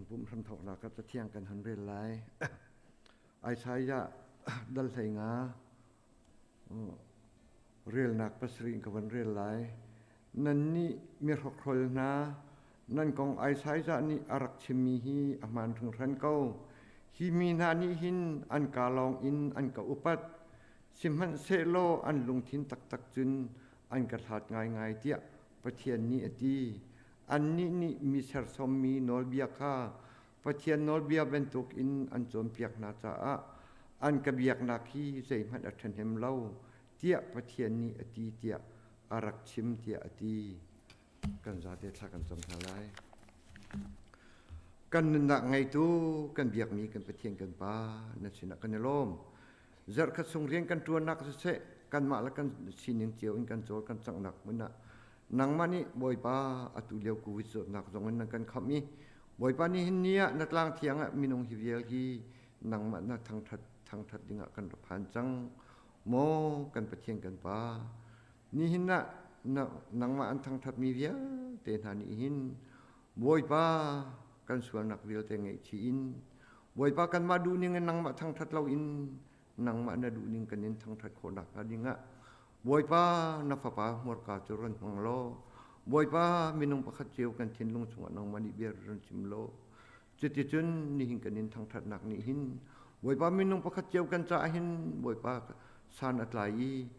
Kan pumh hramthawknak ah Cathiang kan hun rel lai. Isaiah dal 15 relnak pasarih in ka van rel lai. Nannih mihrokhrol hna, nan kong Isaiah nih a rak chimmi hi a hmaan hringhran ko. Hi mi hna nih hin an kaa lawng in an ka upat, sihmanhsehlaw an lungthin taktak cun an ka hlat ngaingai tiah Pathian nih a ti. Annih nih mi sersawmmi nawlbia kha Pathian nawlbia bantukin an cawnpiak hna caah an ka biaknak hi zeihmanh a ṭhahnem lo tiah Pathian nih a ti tiah a rak chim tiah a ti. Kan zate thla kan cam hna lai. Kan nunnak ngeitu kan biakmi kan Pathian kan Pa na sinah kan i lawm. Zarhkhat chung rian kan ṭuannak siseh kanmah le kan sining cio in kan cawl kan canghnak hmun ah Nangmah nih Bawipa atu lio Covid zawtnak zong in nan kan khamh i Bawipa nih hin ni ah na tlang thiang ah minung hi vial hi nangmah na thangṭhat thangṭhat dingah kan ra phan cang. Maw kan Pathian kan Pa, nihin ah nangmah an thangṭhatmi vialte hna nih hin Bawipa kan sualnak vialte ngaihchih in Bawipa kanmah duhning in nangmah thangṭhat loin nangmah na duhning kan in thangṭhat khawh nakhnga dingah Bawipa na fapa hmurka cu run hmang law Bawipa minung pakhat cio kan thinlung chungah nangmah nih bia run chim law cuticun nihin kan in thangṭhatnak nih hin Bawipa minung pakhat cio kan caah hin Bawipa san a tlai i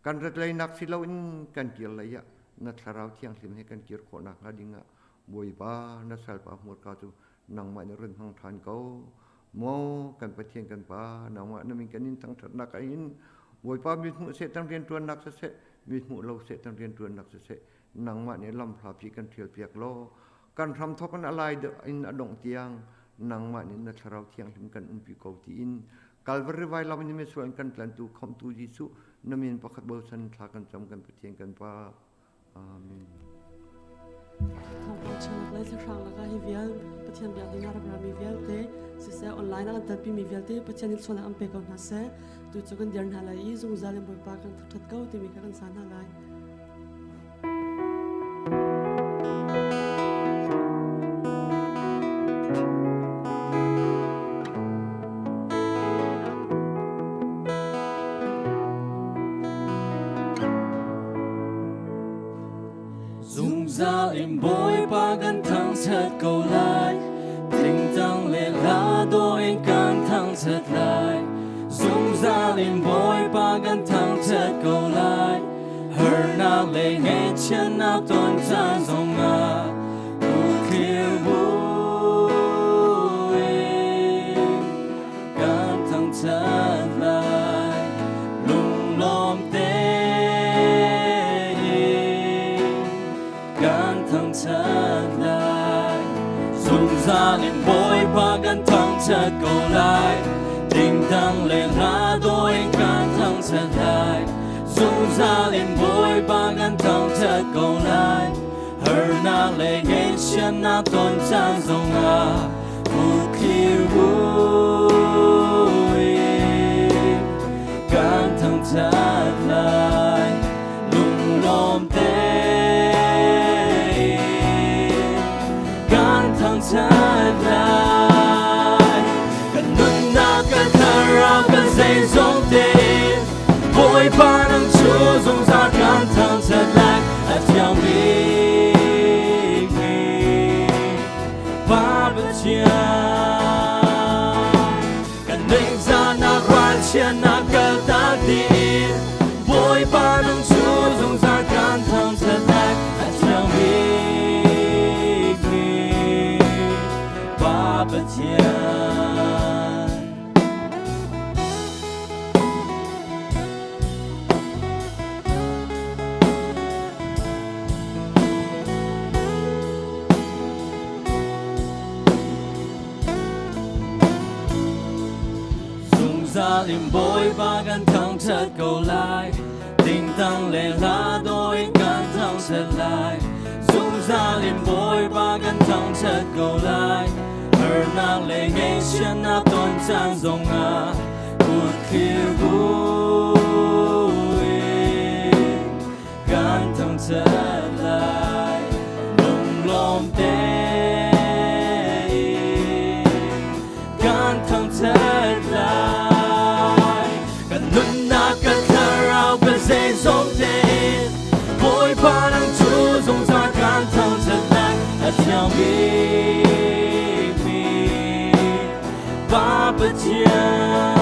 kan ratleinak si loin kan kir lei ah na thlarau thianghlim he kan kir khawh nakhnga dingah Bawipa na salpa hmurka cu nangmah nih run hmang ṭhan ko. Maw kan Pathian kan Pa, nangmah na min kan in thangṭhatnak ah hin Bawipa mithmuh Satan rianṭuannak siseh, mithmuh lo Satan rianṭuannak siseh, nangmah nih lamhlapi kan ṭhialpiak law, kan hramthawk in a lai in a dongh tiang nangmah nih na Thlarau Thianghlim kan umpi ko tiin Calvary vailam in misual in kan tlantu khamhtu Jesuh na min pakhat bochan thla kan cam kan Pathian kan Pa. Amen. Thawngpang chungak le thlahrang lakah hi vial Pathian biak ding ah rak rami vialte siseh online ah kan telpi mi vialte Pathian nih sualnak an pe ko hna seh tu cu kan dir hna lai i zungzal in Bawipa kan thangṭhat ko timi kha kan sa hna lai. Zungzal in Bawipa kan thangṭhat ko lai, tingtang le hla dawh in kan thangṭhat lai. Zungzal in Bawipa kan thangṭhat ko lai, harnak le ngaihchiatnak ton caan zongah kutthlir buin kan thangṭhat lai lunglawm tein kan thangṭhat lai zungzal in Bawipa kan thangṭhat ko lai dingdang le hla dawh in kan thangṭhat lai zungzal in Bawipa kan thangṭhat ko lai harnak le ngaihchiatnak ton caan zongah Kutthlir buin kan thangṭhat lai lunglawm tein kan thangṭhat lai kan nunnak kan thlarau kan zeizong tein Bawipa nang cu zungzal kan thangṭhat lai a thiang bikmi Pa Pathian kan ningzahnak ralchiatnak kaltak dih Bawipa nang cu zungzal kan thangṭhat lai a thiang bikmi Pa Pathian. Zungzal in Bawipa kan thangṭhat ko lai tingtang le hla dawh in kan thangṭhat lai zungzal in Bawipa kan thangṭhat ko lai harnak le ngaihchiatnak ton caan zongah kutthlir buin kan thangṭhat lai lunglawm tein. bikmi Pa Pathian.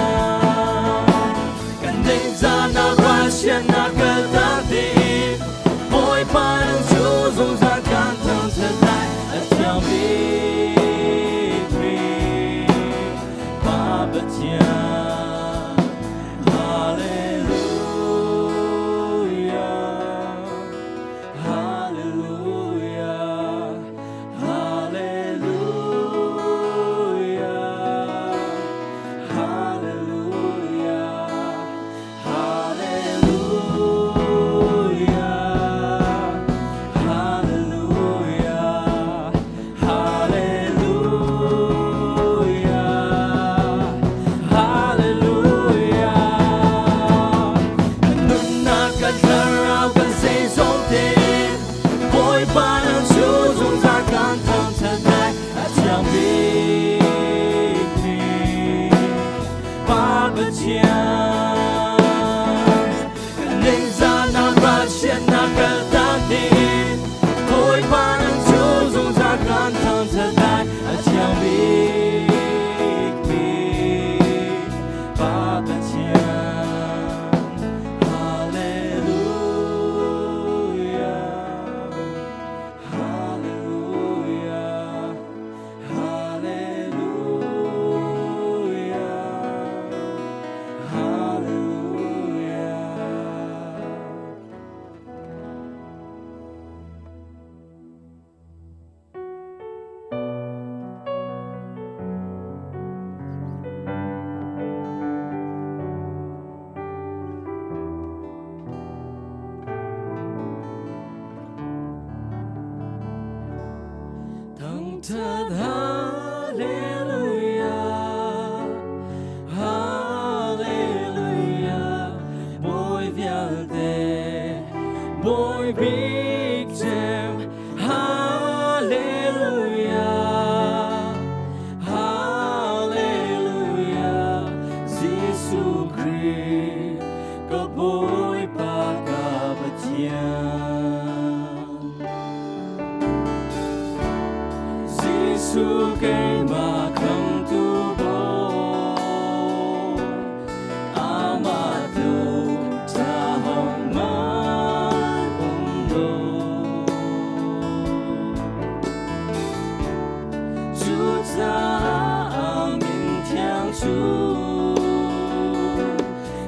Kan ningzahnak ralchiatnak kaltak dih Bawipa nang cu zungzal kan thangṭhat lai a thiang bikmi Pa Pathian. Hallelujah. Hallelujah. Hallelujah. Hallelujah. Hallelujah. Hallelujah. Hallelujah. Hallelujah. Nunnak ka thlarau kan zeizong tein Bawipa nang cu zungzal kan thangṭhat lai a thiang bikmi Pa Pathian. Kan ningzahnak ralchiatnak kaltak ding Bawipa nang cu zungzal kan thangṭhat lai a thiang bikmi Pa Pathian. Hallelujah. Hallelujah. Hallelujah. Hallelujah. Thangṭhat Hallelujah, Hallelujah, Bawi vialte, Bawi bik cem, Hallelujah, Hallelujah, Jesuh Khrih, ka Bawipa ka Pathian. Jesuh keimah khamtu Bawi, amah tluk ṭha hohmanh um lo. Cucaah a min thiang cu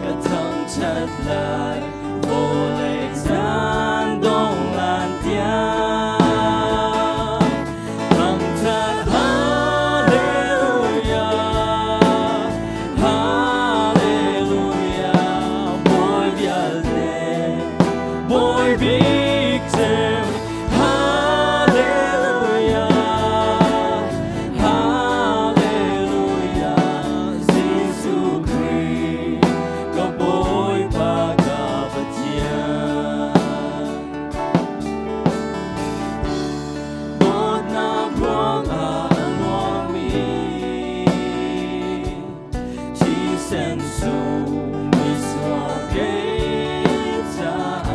ka thangṭhat lai, vawlei caan dong lan tiang. Thangṭhat Hallelujah, Hallelujah, Bawi vialte, Bawi bik cem, Hallelujah, Hallelujah, Jesuh Khrih, ka Bawipa ka Pathian. Dawtnak ruangah a luangmi thisen sung misual kei caah.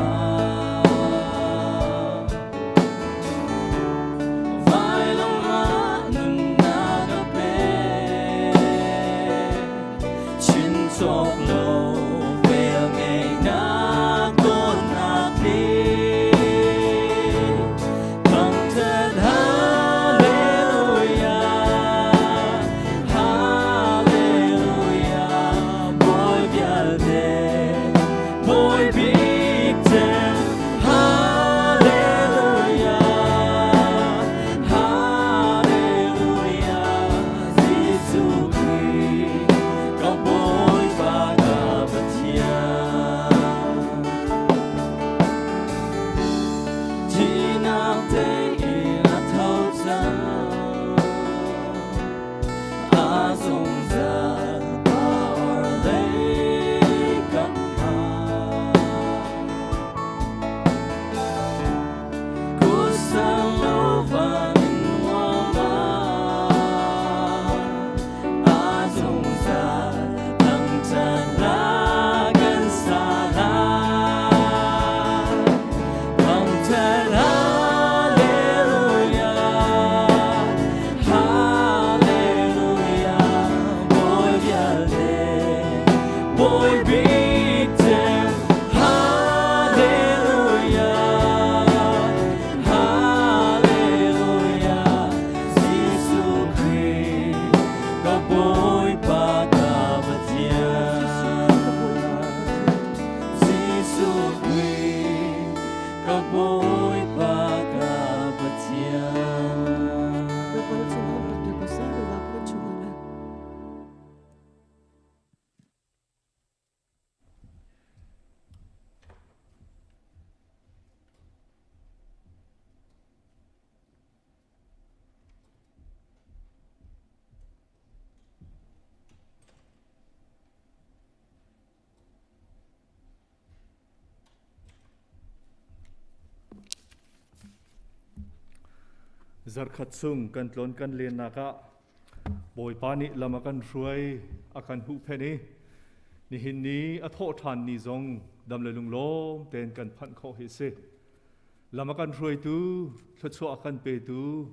Zarkhat chung kan tlawn kan lennak ah Bawipa nih lam a kan hruai, a kan huhphenh i nihin ni a thawh ṭhan ni zong dam le lunglawm tein kan phanh khawh hi a si. Lam a kan hruaitu, thluachuah a kan petu,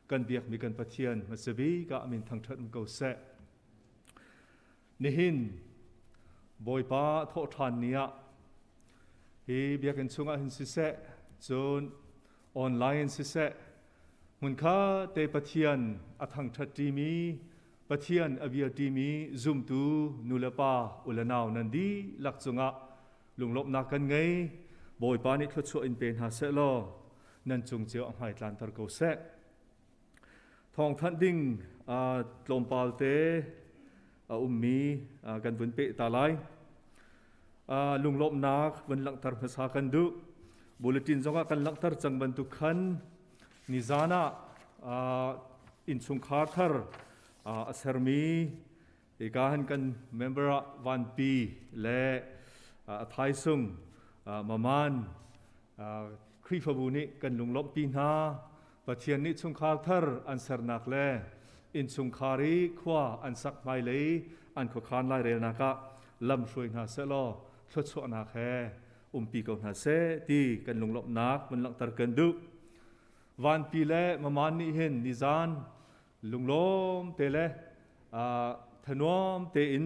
kan biakmi kan Pathian hmasa bik ah min thangṭhat um ko seh. Nihin Bawipa thawh ṭhan ni ah hi biakinn chungah hin siseh, cun online in siseh, hmunkhat te Pathian a thangṭhat ṭimi, Pathian a bia ṭimi zumtu nulepa ulenau nan dihlak cungah lunglawmhnak kan ngei. Bawipa nih thluachuah in pe hna seh law nan cung cio a hmaitlanter ko seh. Thawngthanh ding tlawmpal te a ummi kan vun peh ta lai. Lunglawmhnak vun langhter hmasa kan duh. Bulletin zongah kan langhter cang bantuk khan nizan ah innchungkhar thar a sermi hika han kan member ah Vanpi le a thaisung Maman Khrihfabu nih kan lunglawmhpi hna. Pathian nih chungkhar thar an sernak le innchungkhar i khua an sak hmailei an khuakhan lairelnak ah lam hruai hna sehlaw thluachuahnak he umpi ko hna seh ti kan lunglawmhnak vun langhter kan duh. Vanpi le Maman nih hin nizan lunglawm te le thanuam tein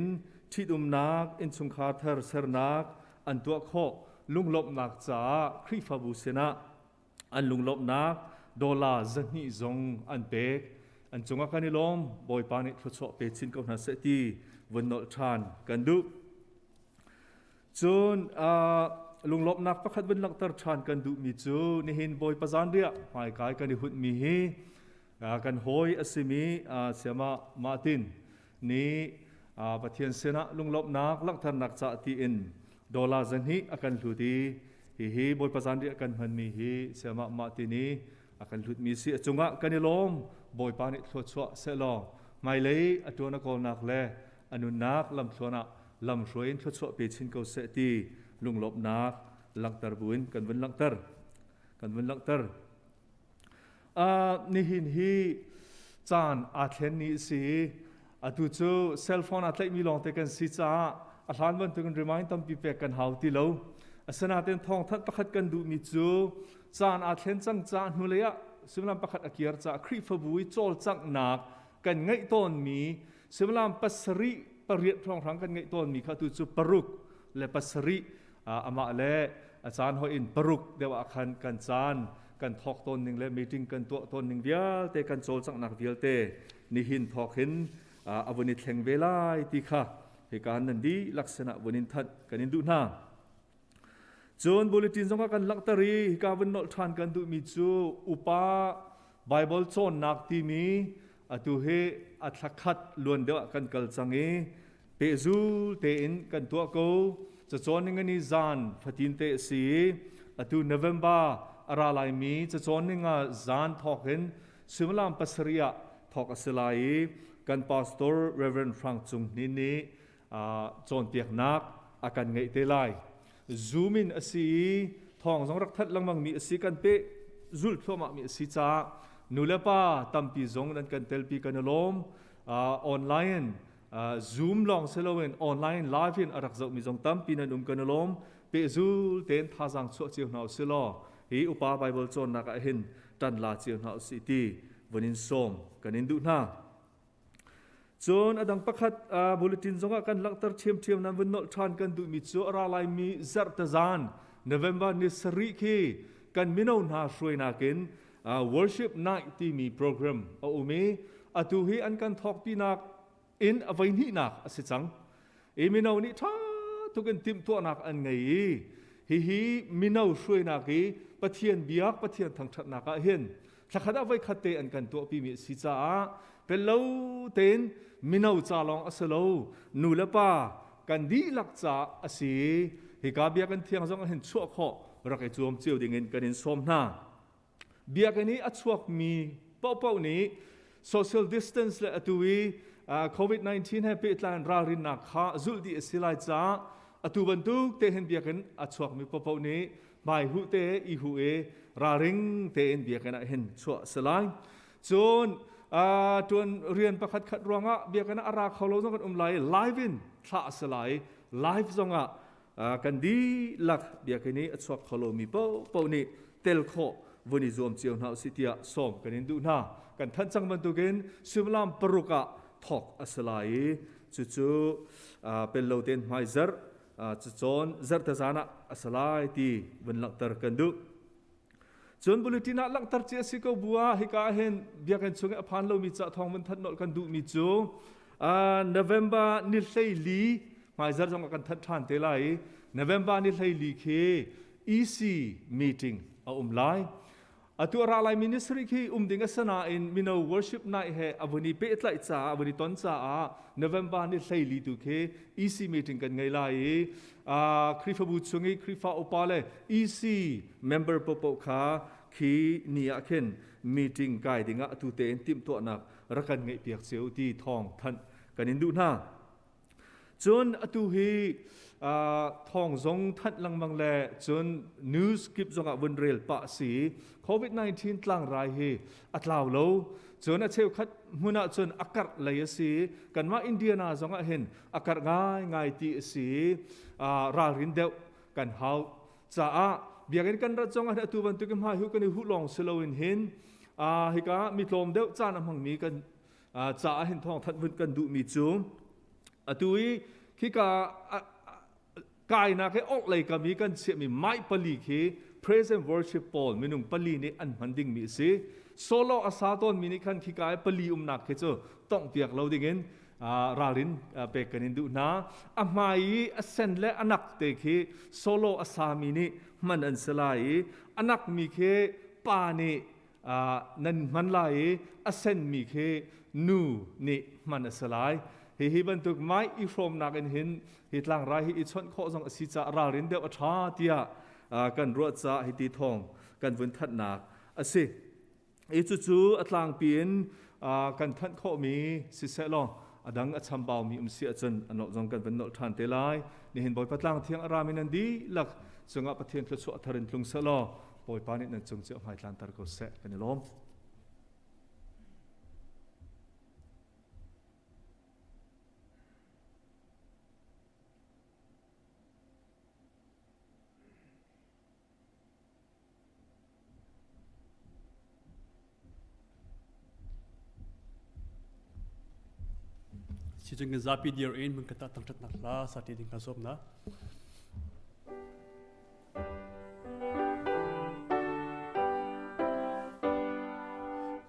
ṭhitumnak innchungkhar thar sernak an tuah khawh lunglawmhnak caah Khrihfabu sinah an lunglawmhnak dollar 200 zong an pek. An cungah kan i lawm. Bawipa nih thluachuah pe chin ko hna seh ti vun nolh ṭhan kan duh. Cun lunglawmhnak pakhat vun langhter ṭhan kan duhmi cu nihin Bawipa zanriah hmaikai kan i hunhmi hi kan hawi a simi Sayama Martin nih Pathian sinah lunglawmhnak langhternak cah tiin dollar 200 a kan hlut i hihi Bawipa zanriah kan hmanmi hi Sayama Martin i a kan hlutmi si. A cungah kan i lawm. Bawipa nih thluachuah sehlaw hmailei a ṭuan a kawlnak le a nunnak lamthluan ah lamhruai in thluachuah pe chin ko seh ti lunglawmhnak langhter buin kan vun langhter kan vun langhter. Nihin hi caan aa thlen ni a si. Atu cu cell phone aa tlaihmi lawngte kan si caah a hlan bantukin remind tampi pek kan hau ti lo. Asinain thawngthanh pakhat kan duhmi cu caan aa thlen cang caah hnulei ah suimilam pakhat a kiar caah Khrihfabu i cawlcanghnak kan ngeih tawnmi suimilam 7 8 hrawnghrang kan ngeih tawnmi kha tu cu 6 le 7, amah le a caan hoi in 6 deuh ah khan kan caan kan thawk tawn ning le meeting kan tuah tawn ning vialte, kan cawlcanghnak vialte nihin thawk hin a vun i thleng ve lai ti kha hika nan dihlak sinah vun in thanh kan in duh hna. Cun bulletin zongah kan langhter i hika vun nolh ṭhan kan duhmi cu upa Bible cawnnak timi atu hi a thla khat luan deuh ah kan kal cang i pehzul tein kan tuah ko. Cacawn ning ani zan fatin te a si i atu November a ra laimi cacawn ning ah zan thawk in suimilam 7 ah thawk a si lai i kan pastor Reverend Frank Cung Hnin nih cawnpiaknak a kan ngeih te lai. Zoom in a si i thawng zong rak that lengmang mi a si, kan peh zulh thluahmah mi a si caah nu le pa tampi zong nan kan telpi kan i lawm. Online Zoom lawng si loin online live in a rak zohmi zong tampi nan um, kan i lawm. Pehzul tein thazaang chuah cio hna usih law hi upa Bible cawnnak ah hin ṭan la cio hna usih ti vun in sawm kan in duh hna. Cun a dang pakhat bulletin zongah kan langhter ṭhiamṭhiam nan vun nolh ṭhan kan duhmi cu a ra laimi zarhte zan November ni 7 khi kan mino hna hruainak in worship night timi program a um i atu hi an kan thawkpinak in a voi hnihnak a si cang. I mino nih ṭha tuk in timhtuahnak an ngei i hihi mino hruainak i Pathian biak, Pathian thangṭhatnak ah hin thlakhat ah voikhat te an kan tuahpimi a si caah pello tein mino ca lawng a si lo, nu le pa kan dihlak ca a si. Hika biakinn thiang zong ah hin chuah khawh rak i zuam cio ding in kan in sawm hna. Biakinn i a chuakmi paohpaoh nih social distance le atu i COVID-19 he pehtlai in ralrinnak kha zulh dih a si lai caah atu bantuk te hin biakinn a chuakmi paohpaoh nih hmai huh te i huh i ralring tein biakinn ah hin chuah a si lai. Cun tuan rian pakhat khat ruangah biakinn ah a ra kho lo zong kan um lai. Live in thlah a si lai. Live zongah kan dihlak biakinn i a chuak kho lomi paohpaoh nih tel khawh vun i zuam cio hna usih tiah sawm kan in duh hna. Kan thanh cang bantukin suimilam paruk ah thawk a si lai i cucu pel lo tein hmaizarh cacawn zarhte zan ah a si lai ti vun langhter kan duh. Cun bulletin ah langhter ci a si ko bu ah hika ah hin biakinn chung i a phan lomi ca thawng vun thanh nolh kan duhmi cu November ni 14 hmaizarh zong ah kan thanh ṭhan te lai i November ni 14 khi EC meeting a um lai. Atu a ra lai ministry khi um ding a si nain mino worship night he a vun i pehtlaih caah a vun i ton caah November ni 14 tu khi EC meeting kan ngei lai i Khrihfabu chung i Khrihfa upa le EC member paohpaoh kha khi ni ah khin meeting kai dingah atu tein timhtuahnak rak kan ngeihpiak cio ti thawng thanh kan in duh hna. Cun atu hi thawng zong thanh lengmang le cun news kip zongah vun rel pah si COVID-19 tlangrai hi a tlau lo. Cun a cheukhat hmun ah cun a karh lei a si. Kanmah Indiana zongah hin a karh ngaingai ti a si. Ralrin deuh kan hau caah biakinn kan rat zongah atu bantuk in hmai hu kan i huh lawng si loin hin hika mi tlawm deuh caan a hmangmi kan caah hin thawng thanh vun kan duhmi cu atu i khika kainak he orhlei kam i kan chiahmi mai pali khi praise and worship pawl minung pali nih an hman dingmi a si. Solo a sa tawnmi nih khan khika i pali umnak khi cu tongh piak lo dingin ralrin pek kan in duh hna. A hmai i a sen le a nak te khi solo a sami nih hman an si lai i a nakmi khi pa nih nan hman lai i a senmi khi nu nih hman a si lai. Hihi bantuk mai i hrawmnak in hin hi tlangrai hi i chawnh khawh zong a si caah ralrin deuh a ṭha tiah kan ruah caah hiti thawng kan vun thanhnak a si. I cucu a tlangpi in kan thanh khawhmi siseh law a dang a chambaumi um si ahcun a nolh zong kan van nolh ṭhan te lai. Nihin Bawipa tlang thiang a rami nan dihlak cungah Pathian thluachuah thar in tlung seh law Bawipa nih nan cung cio hmai tlanter ko seh kan i lawm. Sicun kan zapi dir in mun kata thangṭhatnak hla sa ti ding kan sawm na.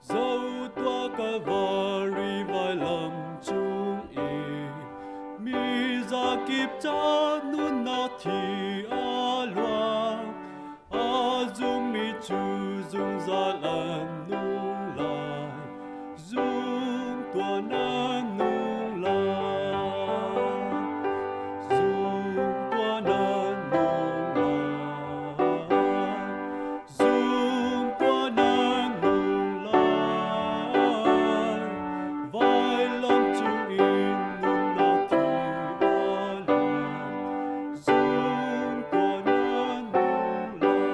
Zo tua Kalvari vailam cung i mi zakip ca nunnak thi a luang a zummi cu zungzal an nung lai zum tuah nan nung lai zum tuah nan nung lai zum tuah nan nung lai vailam cungin nunnak thi a luang zum tuah nan nung lai.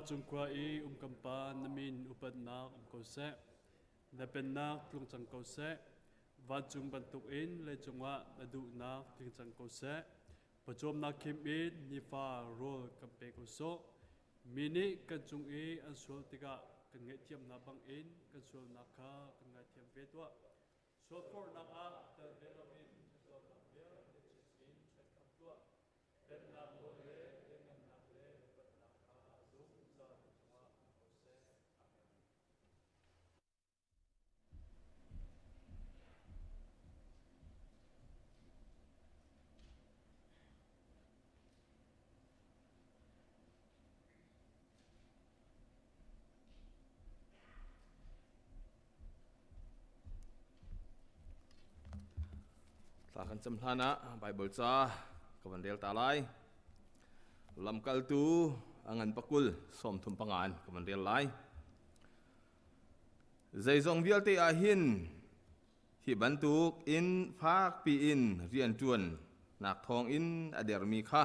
Vancung khua i um kan Pa, na min upatnak um ko seh. Na pennak tlung cang ko seh. Vancung bantukin leicung ah na duhnak tling cang ko seh. Pawcawmnak khim in nifa rawl kan pe ko sawh. Mi nih kan cung i an sual tikah kan ngaihthiamnak bangin kan sualnak kha kan ngaithiam ve tuah. Sualphorhnak ah tel ve loin ṭhatlonak vialte chungin kan khamh tuah. Pennak nawl le lianhngannak le upatnak kha zungzal na cungah um ko seh. Amen. Thla kan cam hlan ah Bible ca ka van rel ta lai. Lamkaltu a ngan pakul sawm thum pangan ka van rel lai. Zeizong vialte ah hin hi bantuk in fakpi in rianṭuan nak thawng in a dermi kha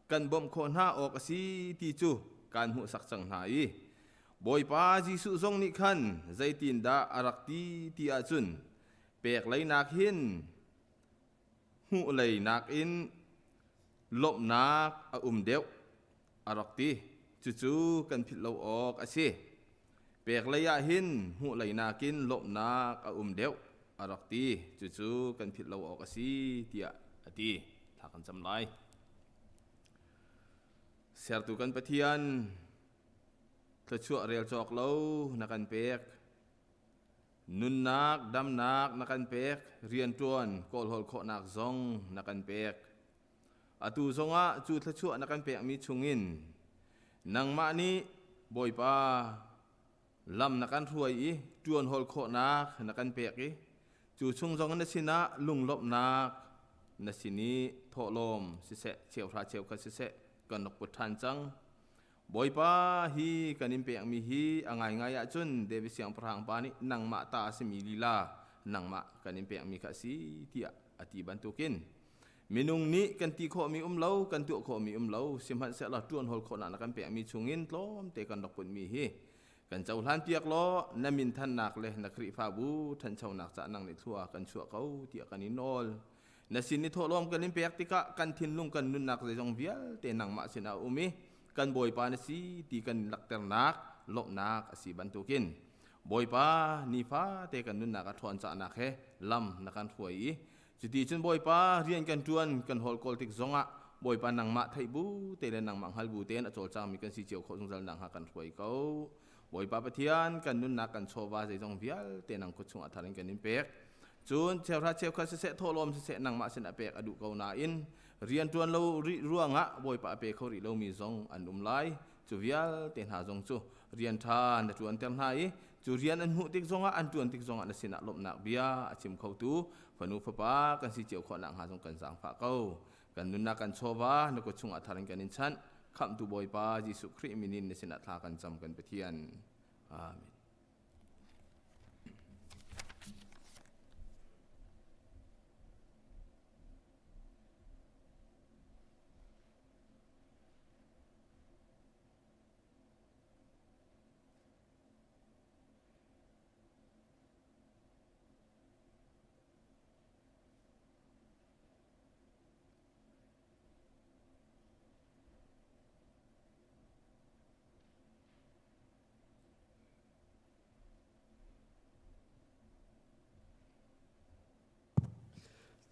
kan bawmh khawh hna awk a si ti cu kaan hmuhsak cang hna i Bawipa Jesuh zong nih khan zeitindah a rak ti ti ahcun pek leinak hin hmuh leinak in lawmhnak a um deuh a rak ti. Cucu kan philh lo awk a si. Pek lei ah hin hmuh lei nakin lawmhnak a um deuh a rak ti. Cucu kan philh lo awk a si tiah a ti. Thla kan cam lai. Sertu kan Pathian, thluachuah rel cawk lo na kan pek. Nunnak, damnak na kan pek. Rianṭuan, kawlhawl khawhnak zong na kan pek. Atu zongah cu thluachuah na kan pekmi chungin nangmah nih Bawipa lam na kan hruai i ṭuanhawl khawhnak na kan pek i cu chung zong na sinah lunglawmhnak na sin i thawhlawm siseh cheuhra cheukhat siseh kan rak put ṭhan cang. Bawipa hi kan in pekmi hi a ngaingai ahcun David siangpahrang pa nih nangmah ta a simi lila nangmah kan in pekmi kha a si tiah a ti bantukin Minung nih kan ti khawhmi um lo, kan tuah khawhmi um lo, sihmanhsehlaw ṭuanhawl khawhnak na kan pekmi chungin tlawmte kan rak putmi hi kan cohlan piak law na min thannak le na Khrihfabu ṭhanchonak cah nang nih thlua kan chuah ko tiah kan in nawl. Na sin i thawhlawm kan in pek tikah kan thinlung kan nunnak zeizong vialte nangmah sinah a um i kan Bawipa na si ti kan lakternak lawmhnak a si bantukin Bawipa nifate kan nunnak a ṭhawn cahnak he lam na kan hruai i Cuti cun Bawipa rian kan ṭuan kan hawl kawl tik zongah Bawipa nangmah theih bu te le nangmah hngal bu tein a cawlcangmi kan si cio khawh zungzal nakhnga kan hruai ko. Bawipa Pathian kan nunnak kan chawva zeizong vialte nang kut chungah thar in kan in pek. Cun cheuhra cheukhat siseh thawhlawm siseh nangmah sinah pek a duh ko nain rian ṭuan lo rih ruangah Bawipa a pe kho rih lomi zong an um lai. Cu vialte hna zong cu rian ṭha na ṭuanter hna i cu rian an hmuh tik zongah an ṭuan tik zongah na sinah lawmhnak bia a chim khotu fanu fapa kan si cio khawh nakhnga zong kan zaangfah ko. Kan nunnak kan chawva na kut chungah thar in kan in chanh. Khamhtu Bawipa Jesuh Khrih min in na sinah thla kan cam kan Pathian. Amen.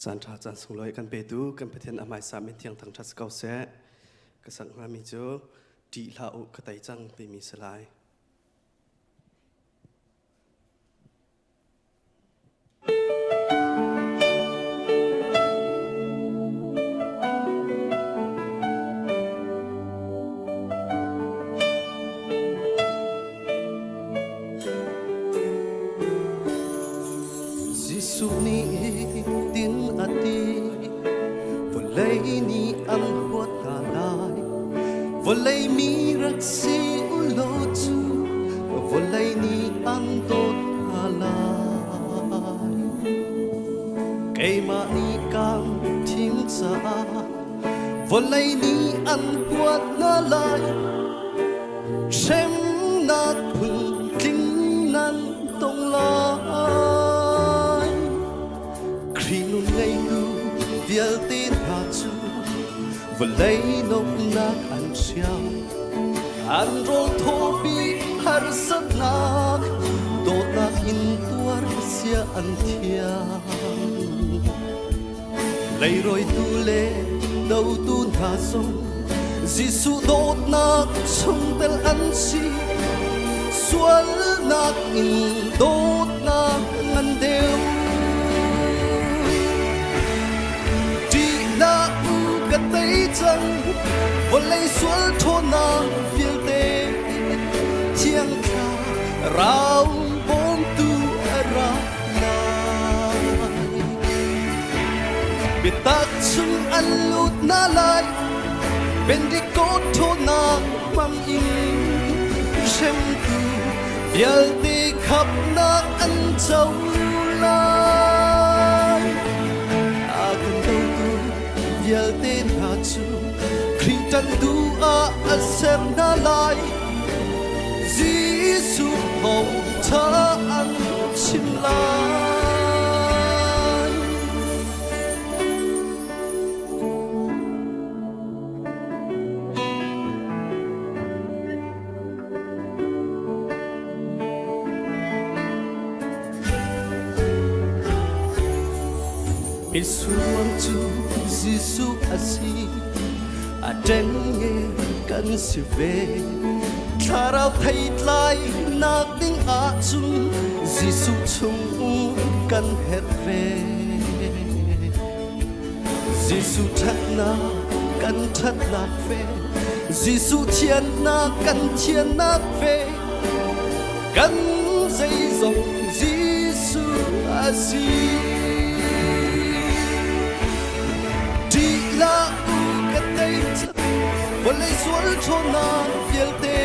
Caan ṭha caan sunglawi kan petu kan Pathian a hmaisa min thiang thangṭhat si ko seh. Ka sak hngami cu ṭih hlah u ka tei cang timi si lai. Jesuh nih tin a ti vawlei nih an huat hna lai vawlei mi rak si u law cu vawlei nih an dawt hna lai keimah nih kaan thim caah vawlei nih an huat hna lai. Vawlei nomnak an siam an rawl thawpi harsatnak dawtnak in tuar sia an thiam. Leirawitu le dotu hna zong Jesuh dawtnak chungtel an si. Sualnak in dawtnak ngan deuh. Ṭihnak ka tei cang, vawlei sual ṭhawnnak vialte thiang thlarau bawmtu a ra lai. Biatak chung an lut hna lai, Pentecost ṭhawnnak hmang in hremtu vialte khamhnak an co lai. A kan dotu vialte hna cu Khrih ṭanhtu ah a ser hna lai. Jesuh thawngṭha an chim lai. Misual cu Jesuh a si, a ṭengnge kan si ve. Thlarau theitlai nak ding ahcun Jesuh chung kan herh ve. Jesuh ṭhatnak kan ṭhatnak ve, Jesuh thiannak kan thiannak ve. Kan zeizong Jesuh a si. Ṭih hlah u ka tei vawlei sual ṭhawnnak vialte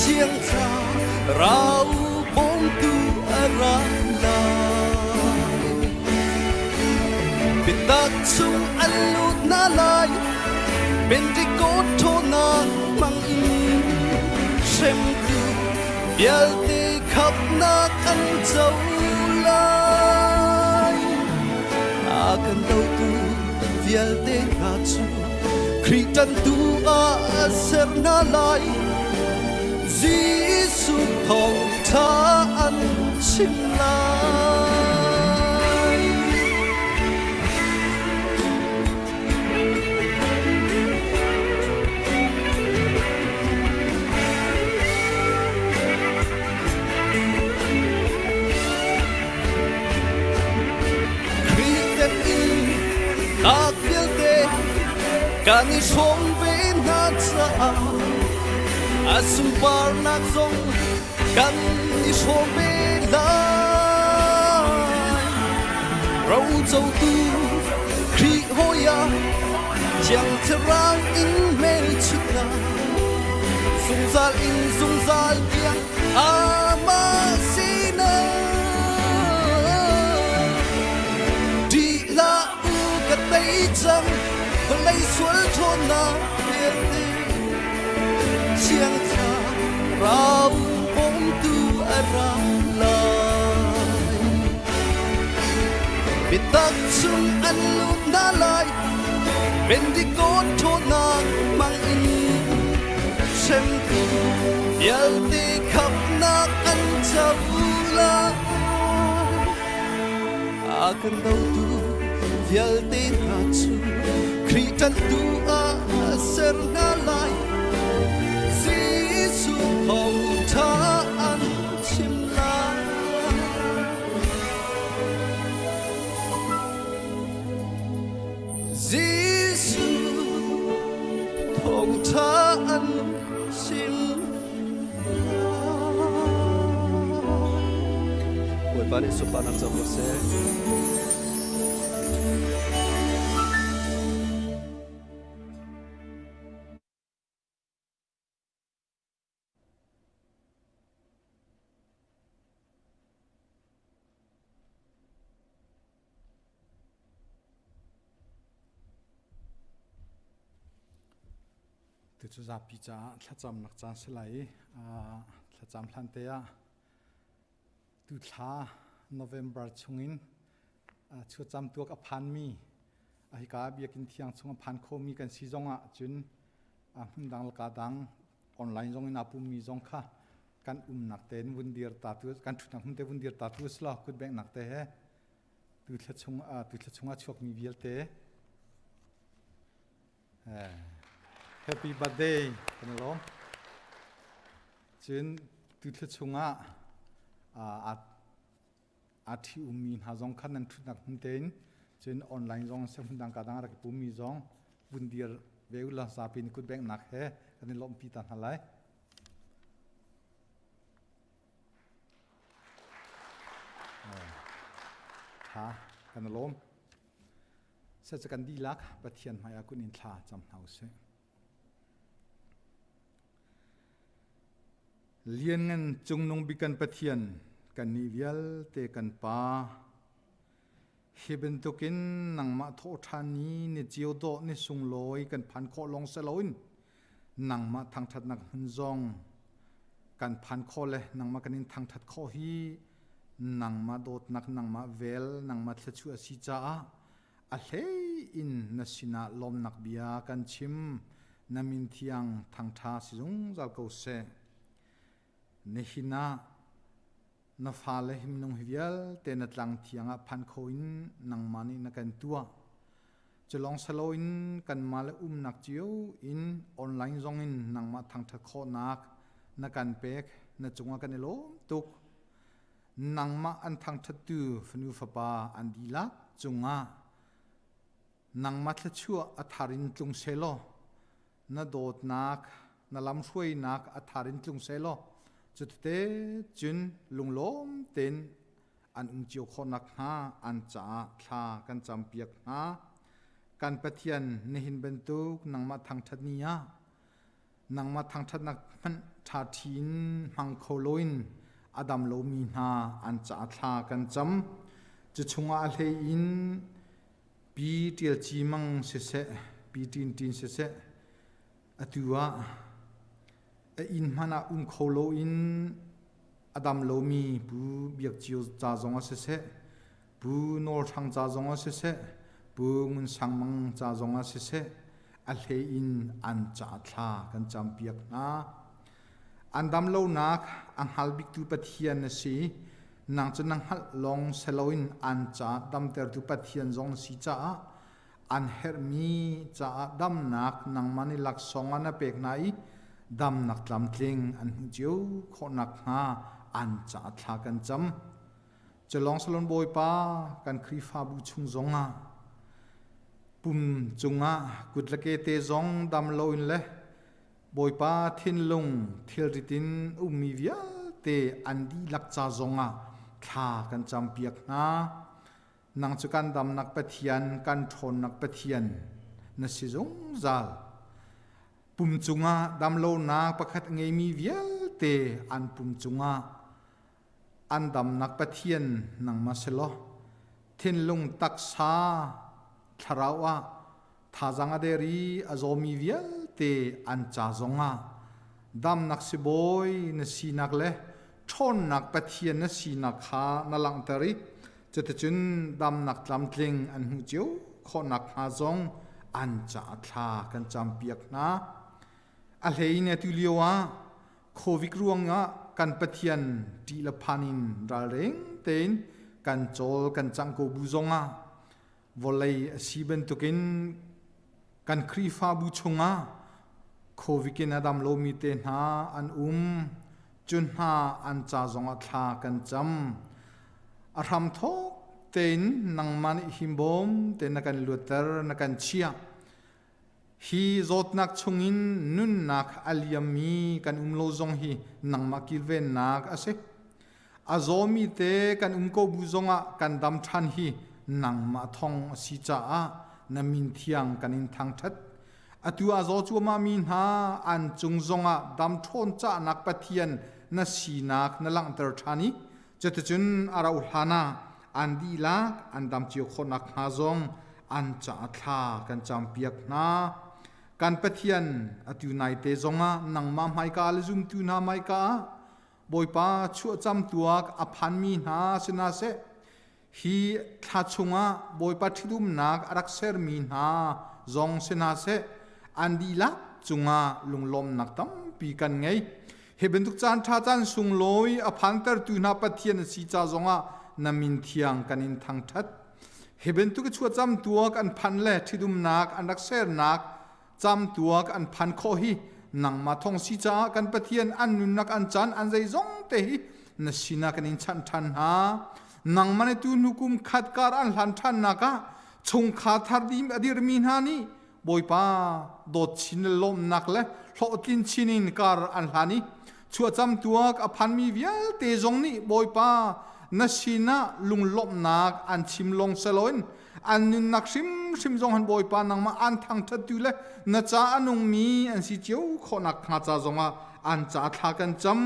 thiang thlarau bawmtu a ra lai. Biatak chung an lut hna lai, Pentecost ṭhawnnak hmang in hremtu vialte khamhnak an co lai. A kan dotu vialte hna cu Khrih ṭanhtu ah a ser hna lai. Jesuh thawngṭha an chim lai. Khrih in nak vialte kan i hrawm ve hna caah a sunparnak zong kan i hrawm ve lai. Rocotu Khrih hawi ah Thiang Thlarau in hmelchunhnak zungzal in zungzal tiang amah sinah ṭih hlah u ka tei cang vawlei sual ṭhawnnak vialte Thiang Thlarau bawmtu a ra lai. Biatak chung an lut hna lai, Pentecost ṭhawnnak hmang in hremtu vialte khamhnak an co lai. A kan dotu vialte hna cu Khrih ṭanhtu ah a ser hna lai. Jesuh thawngṭha an chim lai. Jesuh thawngṭha an chim Bawipa nih sunparnak co ko seh. Tucu zapi caah thlacamnak caan si lai i thlacam hlan te ah tu thla November chungin chuacam tuak a phanmi. Hika biakinn thiang chung a phan khomi kan si zongah cun hmun dang le ka dang online zong in aa pummi zong kha kan umnak tein vun dir ta tu kan ṭhutnak hmun te vun dir ta tu sila kut benghnak te he tu thla chung tu thla chungah chuakmi vialte happy birthday kan lawm. Cun tu thla chungah aa ṭhi ummi hna zong kha nan ṭhutnak hmun tein cun online zong se hmun dang ka dang rak i pummi zong vun dir ve u law zapi nih kut benghnak he kan i lawmhpi ta hna lai. Tha kan lawm. Se kan dihlak Pathian hmai ah kun in thla cam hna usih. Lianngan cungnung bik kan Pathian, kannih vialte kan Pa, hi bantukin nangmah thawhṭhan ni ni cio dawh ni sunglawi kan phan khawh lawng si loin nangmah thangṭhatnak hmun zong kan phan khawh le nangmah kan in thangṭhat khawh hi nangmah dawtnak, nangmah vel, nangmah thluachuah a si caah A hlei in na sinah lawmnak bia kan chim. Na min thiang thangṭha si zungzal ko seh. Nihin ah na fale himnung hi vialte na tlang thiang ah phan kho in nangmah nih na kan tuah. Culong saloin kanmah le umnak cio in online zong in nangmah thangṭhat khawhnak na kan pek, na cungah kan i lawm tuk. Nangmah an thangṭhattu fanu fapa an dihlak cungah nangmah thluachuah a thar in tlung sehlaw na dawtnak na lamhruainak a thar in tlung sehlaw cutete cun lunglawm tein an um cio khawh nakhnga an caah thla kan campiak hna. Kan Pathian nihin bantuk nangmah thangṭhat ni ah Nangmah thangṭhatnak hmanh ṭhaṭhi in hmang kho loin a dam lomi hna an caah thla kan cam. Cu chungah a hlei in Pi Ṭial Ci Mang siseh, Pi Ṭin Ṭin siseh, atu ah a inn hmanh ah um kho loin a dam lomi Pu Biak Cio ca zongah siseh, Pu Nawl Hrang ca zongah siseh, Pu Ngun Sang Mang ca zongah siseh, a hlei in an ca thla kan campiak hna. An dam lonak a hngal biktu Pathian na si. Nang cu na hngalh lawng seloin an ca damtertu Pathian zong na si caah an herhmi caah damnak nangmah nih laksawng ah na pek hna i damnak tlamtling an hmuh cio khawh nakhnga an ca thla kan cam. Culawng salon Bawipa kan Khrihfabu chung zongah pum cungah kut le ke te zong dam loin le Bawipa thinlung thilrit in ummi vialte an dihlak ca zongah thla kan campiak hna. Nang cu kan damnak Pathian, kan ṭhawnnak Pathian na si zungzal. Pum cungah damlonak pakhat a ngeimi vialte an pum cungah An damnak Pathian nangmah si law, thinlung taksa thlarau ah thazaang a der i a zawmi vialte an ca zongah damnak sibawi na sinak le ṭhawnnak Pathian na sinak kha na langhter i cuticun damnak tlamtling an hmuh cio khawh nakhnga zong an caah thla kan campiak hna. A hlei in atu lio ah Covid ruangah kan Pathian ṭih le phan in ralring tein kan cawl kan cangh ko bu zongah vawlei a si bantukin kan Khrihfabu chungah Covid in a dam lomi te hna an um. Cu hna an ca zongah thla kan cam. A hramthawk tein nangmah nih himbawm tein na kan luatter, na kan chiah. Hi zawtnak chungin nunnak a liammi kan um lo zong hi nangmah kilvennak a si. A zawmi te kan um ko bu zongah kan dam ṭhan hi nangmah thong a si caah na min thiang kan in thangṭhat. Atu a zaw cuahmahmi hna an cung zongah dam ṭhawn cahnak Pathian na sinak na langhter ṭhan i cuticun a rauh hlan ah an dihlak an dam cio khawh nakhnga zong an caah thla kan campiak hna. Kan Pathian atu naite zongah nangmah hmaika le zumtu hna hmaika ah Bawipa chuahcam tuak a phanmi hna si hna seh. Hi thla chungah Bawipa ṭhitumnak a rak sermi hna zong si hna seh, an dihlak cungah lunglawmhnak tampi kan ngei. Hi bantuk caan ṭha caan sunglawi a phantertu hna Pathian a si ca zongah na min thiang kan in thangṭhat. Hi bantuk i chuahcam tuak an phan le ṭhitumnak an rak sernak camtuak an phan khawh hi nangmah thong si caah kan Pathian an nunnak an caan an zeizong te hi na sinah kan in chanh ṭhan hna. Nangmah nih tu hnu kum khat kar an hlan ṭhannak ah chungkhar thar dim a dirmi hna nih Bawipa dawt chin le lawmhnak le hlawhtlin chin in kar an hlan i chuahcam tuak a phanmi vialte zong nih Bawipa na sinah lunglawmhnak an chim lawng seloin an nunnak hrimhrim zong han Bawipa nangmah an thangṭhattu le na ca a nungmi an si cio khawhnak hnga ca zongah an ca thla kan cam.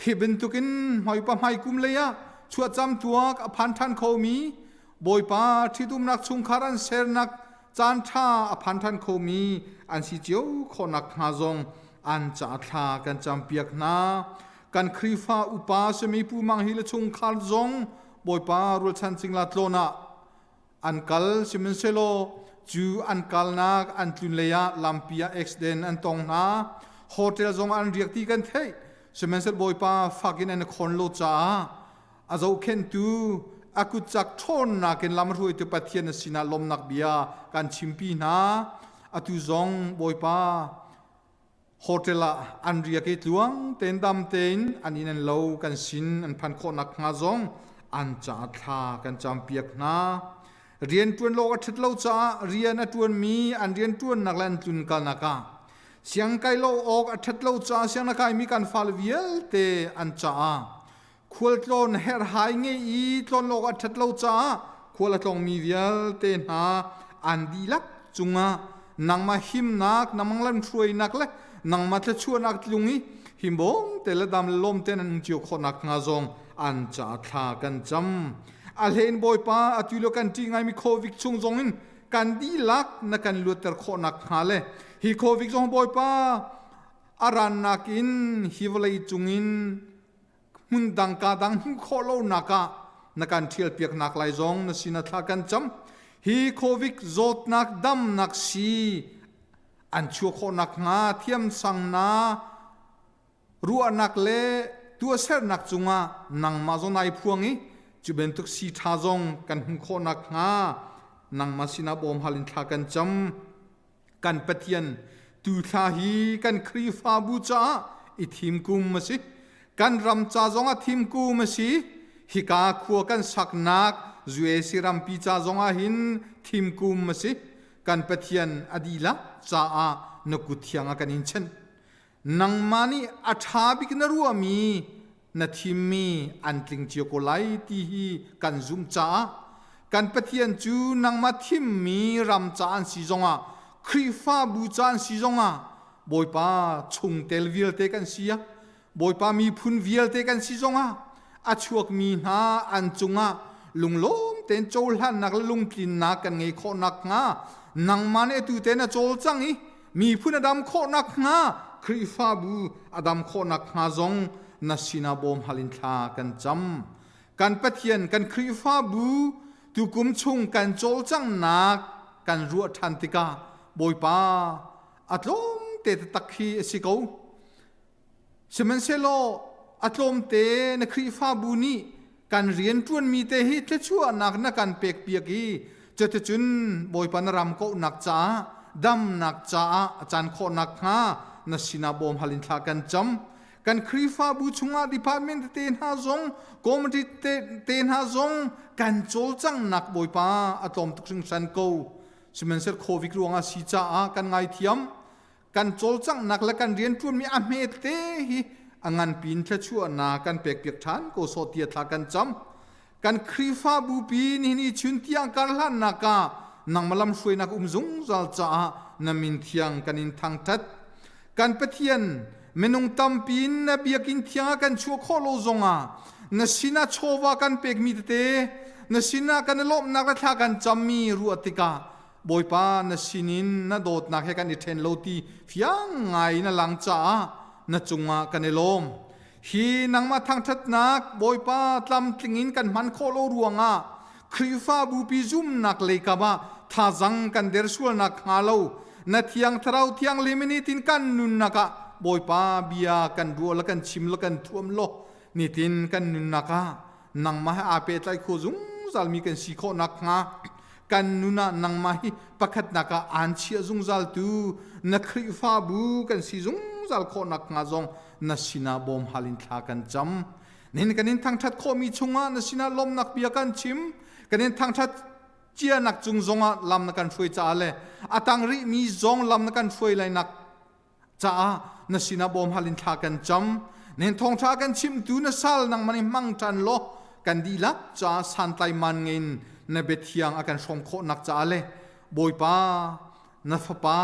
Hi bantukin hmaipa hmaikum lei ah chuahcam tuak a phan ṭhan khomi Bawipa ṭhitumnak chungkhar an sernak caan ṭha a phan ṭhan khomi an si cio khawhnak hnga zong an ca thla kan campiak hna. Kan Khrihfa upa simi Pu Mang Hi le chungkhar zong Bawipa rualchan cingla tlawn ah an kal sihmanhsehlaw cu an kalnak an tlun lei ah lampi ah accident an tong hna. Hotel zong an riak ti kan theih. Sihmanhsehlaw Bawipa fak in an i khawn lo caah a zohkhenhtu a kutcak ṭhawnnak in lamhruaitu Pathian sinah lawmnak bia kan chimpi hna. Atu zong Bawipa hotel ah an riak i tluang tein dam tein an inn an lo kan sin an phan khawh nakhnga zong an caah thla kan campiak hna. Rian ṭuan lo a ṭhat lo caah rian a ṭuanmi an rian ṭuannak le an tlunkalnak ah siangkai lo awk a ṭhat lo caah siang na kaimi kan fale vialte an caah khualtlawn herhhai ngei i tlawn awk a ṭhat lo caah khual a tlawngmi vialte hna an dihlak cungah nangmah himnak nangmah lamhruainak le nangmah thluachuahnak tlung i himbawm te le dam le lawm tein an um cio khawh nakhnga zong an ca thla kan cam. A hlein Bawipa atu lio kan ṭih ngaimi COVID chung zong in kan dihlak na kan luatter khawh nakhnga le hi COVID zong Bawipa a rannak in hi vawlei cungin hmun dang ka dang hmuh khawh lonak ah na kan ṭhial piaknak lai zong na sin a thla kan cam. Hi COVID zawtnak damnak si an chuah khawh nakhnga thiamsang na ruahnak le tuahsernak cungah nangmah zong nai phuang i cu bantuk si ṭha zong kan hmuh khawh nakhnga nangmah sinah bawm hal in thla kan cam. Kan Pathian tu thla hi kan Khrihfabu caah i thim kum a si. Kan ram ca zongah thim kum a si. Hika khua kan saknak UAC rampi ca zongah hin thim kum a si. Kan Pathian a dihlak caah na kut thiang a kan in chenh. Nangmah nih a ṭha bik na ruahmi na thimmi an tling cio ko lai ti hi kan zumh caah kan Pathian cu nangmah thimmi ram ca an si zongah Khrihfabu ca an si zongah Bawipa chungtel vialte kan si ah Bawipa miphun vialte kan si zongah a chuakmi hna an cungah lunglawm tein cohlannak le lungtlinnak kan ngei khawh nakhnga nangmah nih atu te na cawlcang i miphun a dam khawh nakhnga Khrihfabu a dam khawh nakhnga zong na sinah bawm hal in thla kan cam. Kan Pathian kan Khrihfabu tukum chung kan cawlcanghnak kan ruah ṭhan tikah Bawipa a tlawm te taktak hi a si ko. Sihmanhsehlaw a tlawmte na Khrihfabu nih kan rianṭuanmi te hi thluachuahnak na kan pekpiak i cuticun Bawipa na ram kauhnak caah damnak caah a caan khawh nakhnga na sinah bawm hal in thla kan cam. Kan Khrihfabu chungah department tete hna zong committee te hna zong kan cawlcanghnak Bawipa a tlawm tuk hringhran ko. Sihmanhsehlaw COVID ruangah si caah kan ngaithiam. Kan cawlcanghnak le kan rianṭuanmi a hmete hi a nganpi in thluachuahnak kan pekpiak ṭhan ko sawh tiah thla kan cam. Kan Khrihfabu pi nihin i chun tiang karhlannak ah nangmah lamhruainak um zungzal caah na min thiang kan in thangṭhat. Kan Pathian, minung tampi in na biakinn thiang ah kan chuah khawh lo zongah na sinah chawva kan pekmi tete, na sinah kan i lawmhnak le thla kan cammi ruah tikah Bawipa na sinin na dawtnak he kan i ṭhen lo ti fiang ngai in a lang caah na cungah kan i lawm. Hi nangmah thangṭhatnak Bawipa tlamtling in kan hman khawh lo ruangah. Khrihfabu pi zumnak leikap ah thazang kan der sualnak hnga lo na thiang thlarau thianghlim in nitin kan nunnak ah Bawipa bia kan ruah le kan chim le kan thuam law nitin kan nunnak ah nangmah he aa pehtlai kho zungzal mi kan si khawh nakhnga kan nun ah nangmah hi pakhatnak ah aan chiah zungzal tu na Khrihfabu kan si zungzal khawh nakhnga zong na sinah bawm hal in thla kan cam. Nihin kan in thangṭhat khawhmi chungah na sinah lawmhnak bia kan chim. Kan in thangṭhat cianak cung zongah lam na kan hruai caah le a tang rihmi zong lam na kan hruai lainak caah na sinah bawm hal in thla kan cam. Nihin thawngṭha kan chimtu na sal nangmah nih hmang ṭan law kan dihlak caah santlai man ngei in na biathiang a kan hrawm khawhnak caah le Bawipa na fapa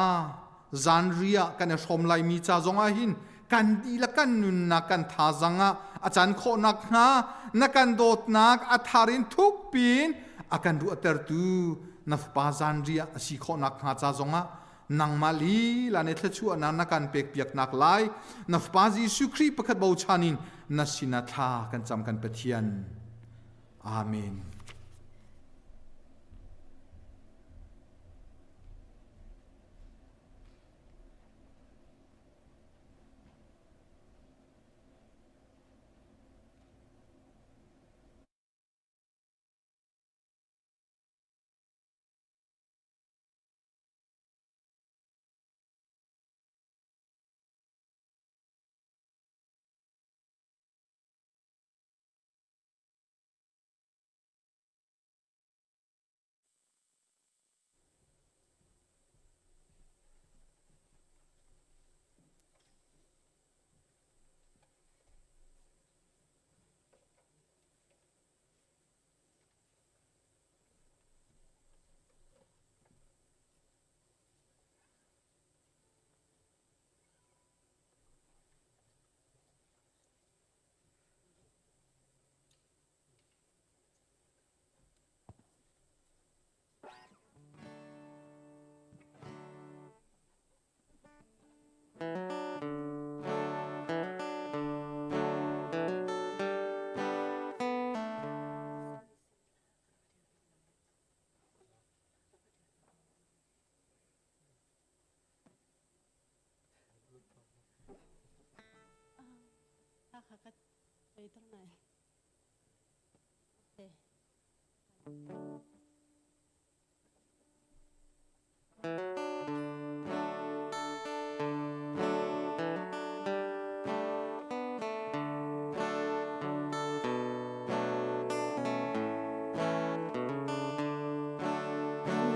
zanri ah kan i hrawm laimi ca zongah hin kan dihlak kan nunnak kan thazang ah a can khawh nakhnga na kan dawtnak a thar in thuk piin a kan ruahtertu na fapa zanri ah a si khawh nakhnga ca zongah nangmah lila nih thluachuahnak na kan pekpiaknak lai na fapa Jesuh Khrih pakhat bochan in na sinah thla kan cam kan Pathian. Amen.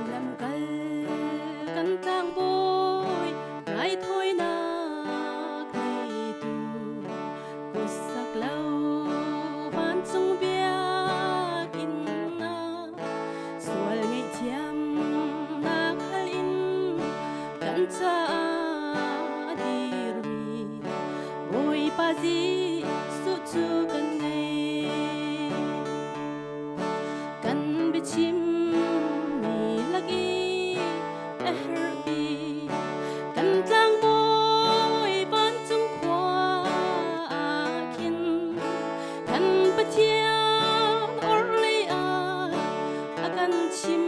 Lamkal kan tlangbawi raithawinak neitu kutsak lo vancung biakinn ah sual ngaihthiamnak hal in kan caah a dirmi Bawipa Jesuh cu kan ngei. Kan biachim mi lak i a herh bik kan tlangbawi vancung khua ah khin kan Pathian orhlei ah a kan chim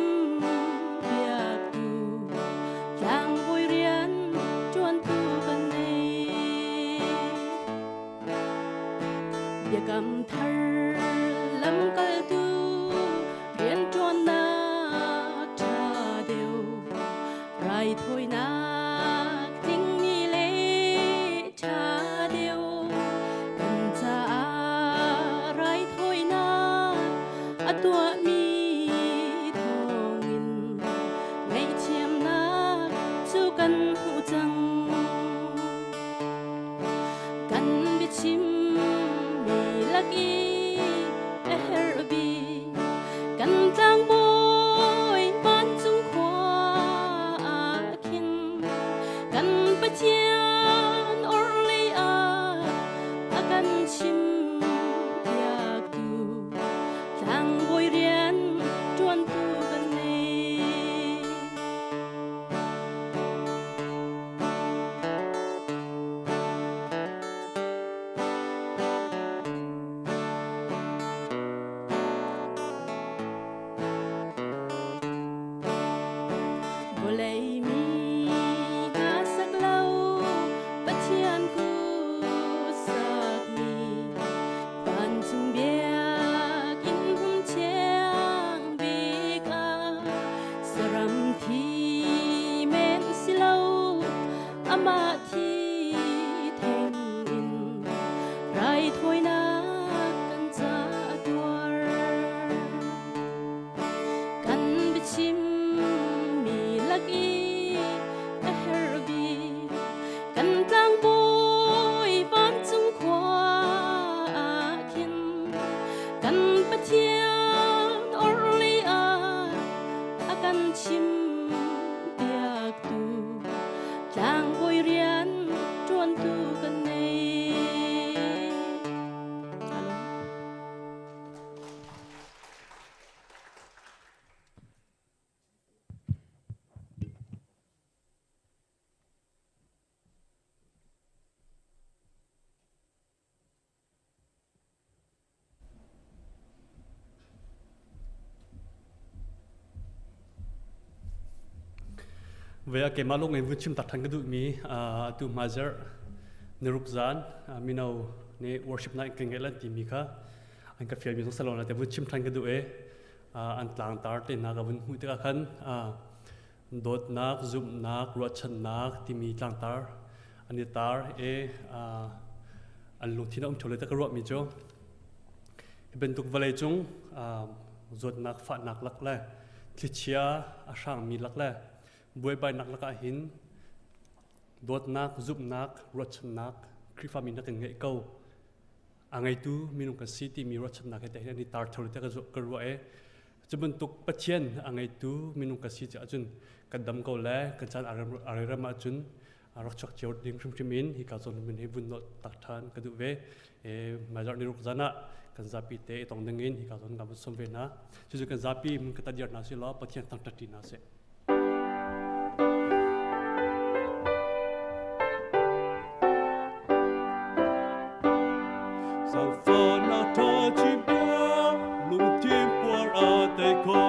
piaktu tlangbawi rian ṭuantu kan nei. Biakam thar lamkaltu rianṭuannak ṭha deuh raithawinak tlingmi le ṭha deuh kan caah raithawinak a tuahmi thawngin ngaihthiamnak cu kan hmuh cang. Kan biachim mi lak i a herh bik kan tlangbawi vancung khua ah khin kan Pathian orhlei ah a kan chim piaktu tlangbawi rian. Pathian orhlei ah a kan chim piaktu tlangbawi rian ṭuantu kan nei. Alo. Ve a keimah lung in vun chim tak than ka duhmi atu hmaizarh niruk zan mino nih worship night kan ngeih lan timi kha an ka fialmi zong salon te vun chim than ka duh i an tlangtar te hna ka vun hmuh tikah khan dawtnak, zumhnak, ruahchannak timi tlangtar an i tar i an lungthin a um ṭheo le ka ruahmi cu hi bantuk vawlei cung zawtnak fahnak lak le thlichia a hrangmi lak le buaibainak lakah hin dawtnak, zumhnak, ruahchannak Khrihfami na kan ngeih ko a ngeitu minung kan si timi ruahchannak he te hin an i tar theu te ka ruah i cu bantuk Pathian a ngeitu minung kan si caah cun kan dam ko le kan caan a ram ahcun rak chuak cio ding hrimhrim in hi ka zawn min hi vun nawt tak ṭhan ka duh ve e maizar ni ruk zan ah kan zapi te i tong ding in hi ka zawn kan vun som ve hna cucu kan zapi mun ka tadiar hna si law Pathian thangṭhat ṭi hna sih. Zaangfahnak ṭha chimpiak, lungthin puar a tei kho.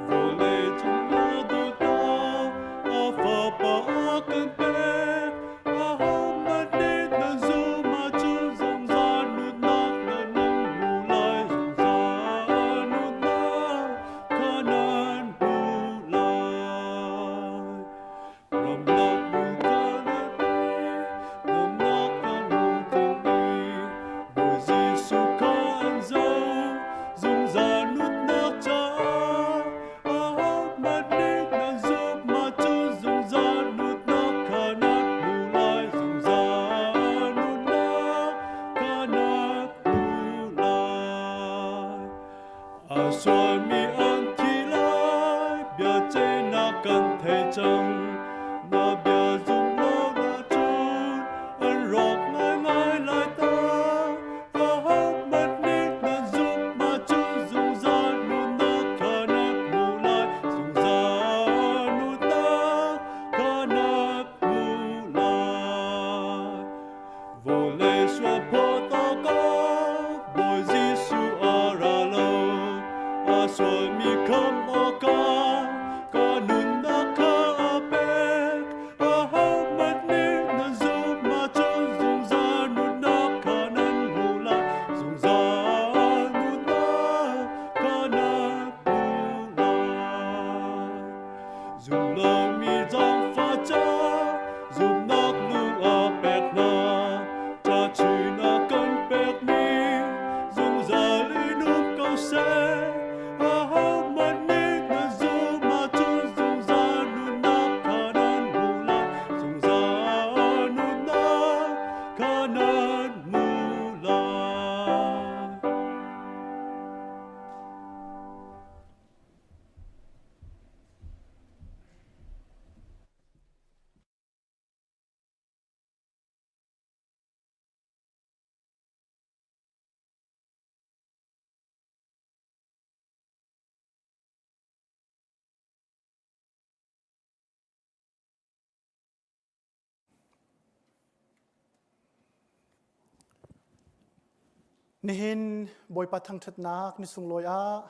Vawlei cung a dawtnak, a Fapa a kan pek. Ahohmanh nih nan zum ahcun zungzal nunnak nan hmu lai, zungzal nunnak kha nan hmu lai. Ramlak muka na ti, damnak ka hmu cang i, Bawi Jesuh kha an zoh, zungzal nunnak caah. Ahohmanh nih nan zumh ahcun zungzal nunnak kha nan hmu lai, zungzal nunnak kha nan hmu lai. A sualmi an thi lai, biaceihnak kan thei cang. Na bia zum lo ahcun an rawk ngaingai lai ta. Ahohmanh nih nan zumh ahcun zungzal nunnak kha nan hmu lai, zungzal nunnak kha nan hmu lai. Vawlei sual phawt awkah Bawi Jesuh a ra lo. A sualmi khamh awkah ka nunnak kha a pek. Ahohmanh nih nan zumh ahcun zungzal nunnak kha nan hmu lai. Zungzal nunnak kha nan hmu lai. Zum lomi zaangfah ca zumhnak lung a pek hna. Ṭachin a kan pekmi zungzal in um ko seh. Ahohmanh nih nan zum ahcun zungzal nunnak kha nan hmu lai. Zungzal nunnak kha nan hmu lai. Nihin Bawipa thangṭhatnak ni sunglawi ah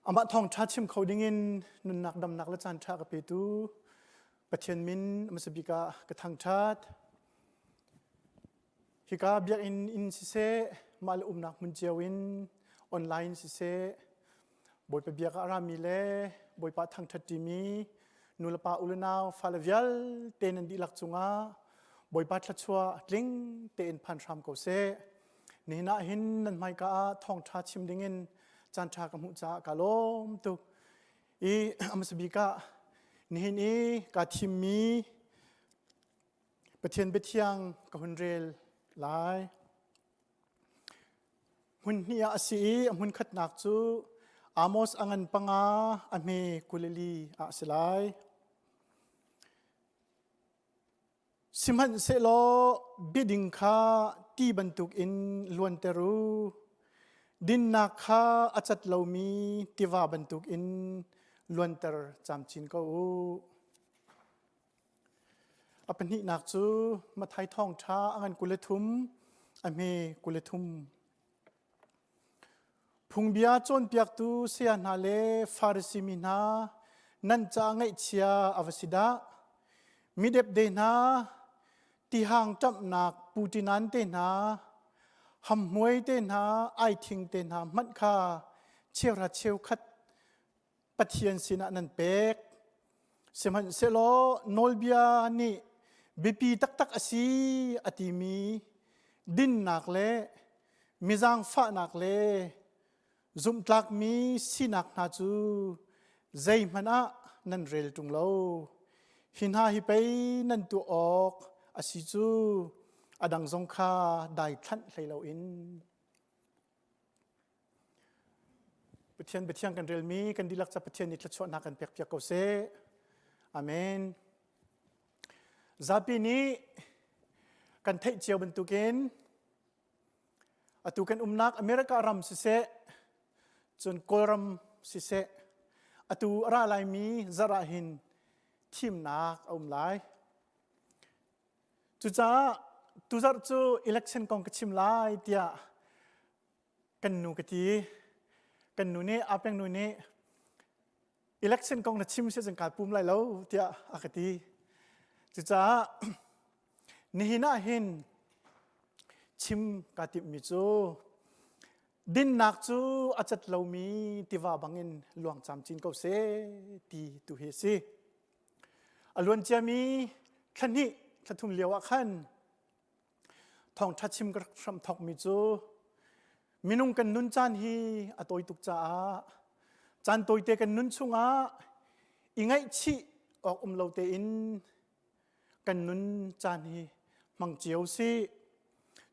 amah thawngṭha chim kho dingin nunnak damnak le caanṭha ka petu Pathian min hmasa bik ah ka thangṭhat. Hika biakinn in siseh, mah le umnak hmun cio in online siseh, Bawipa biak ah a rami le Bawipa thangṭhat ṭimi nulepa ulenau fale vialte nan dihlak cungah Bawipa thluachuah tling tein phan hram ko seh. Nihin ah hin nan hmaika ah thawngṭha chim dingin caanṭha ka hmuh caah ka lawm tuk. I hmasa bik ah nihin i kaa thimmi Pathian biathiang ka hun rel lai. Hmun hnih ah a si i a hmun khatnak cu Amos a ngan panga a hme kulili ah a si lai. Sihmanhsehlaw biading kha ti bantukin luanter u. Dinnak kha a cat lomi tiva bantukin luanter camcin ko u. A pahnihnak cu Matthai thawngṭha a ngan 23 a hme 23. Phungbia cawnpiaktu saya hna le Farasi mi hna, nan caah ngaihchia a va si dah! Mi depde hna, tihang ṭamhnak putinan te hna, hamhmuai te hna, aithing te hna hmanh kha cheuhra cheukhat Pathian sinah nan pek. Sihmanhsehlaw nawlbia nih biapi taktak a si a timi dinnak le mizaangfahnak le zumhtlakmi sinak hna cu zeihmanh ah nan rel ṭung lo. Hi hna hi pei nan tuah awk a si cu a dang zong kha daithlanh hlei loin. Pathian biathiang kan relmi kan dihlak ca Pathian nih thluachuahnak kan pekpiak ko seh. Amen. Zapi nih kan theih cio bantukin atu kan umnak America ram siseh cun Kawlram siseh atu a ra laimi zarh ah hin thimnak a um lai. Cucaah tuzarh cu election kong ka chim lai tiah kan nu ka ti. Kan nu nih Apeng nu nih election kong na chim si cun kai pum lai lo tiah a ka ti. Cucaah nihin ah hin chim kaa timhmi cu dinnak cu a cat lomi tiva bangin luang camcin ko seh ti tu hi a si. A luanciami thla hnih thla thum lio ah khan thawngṭha chim ka rak hram thawkmi cu minung kan nun caan hi a tawi tuk caah caan tawite kan nun chungah i ngaihchih awk um lo tein kan nun caan hi hmang cio si.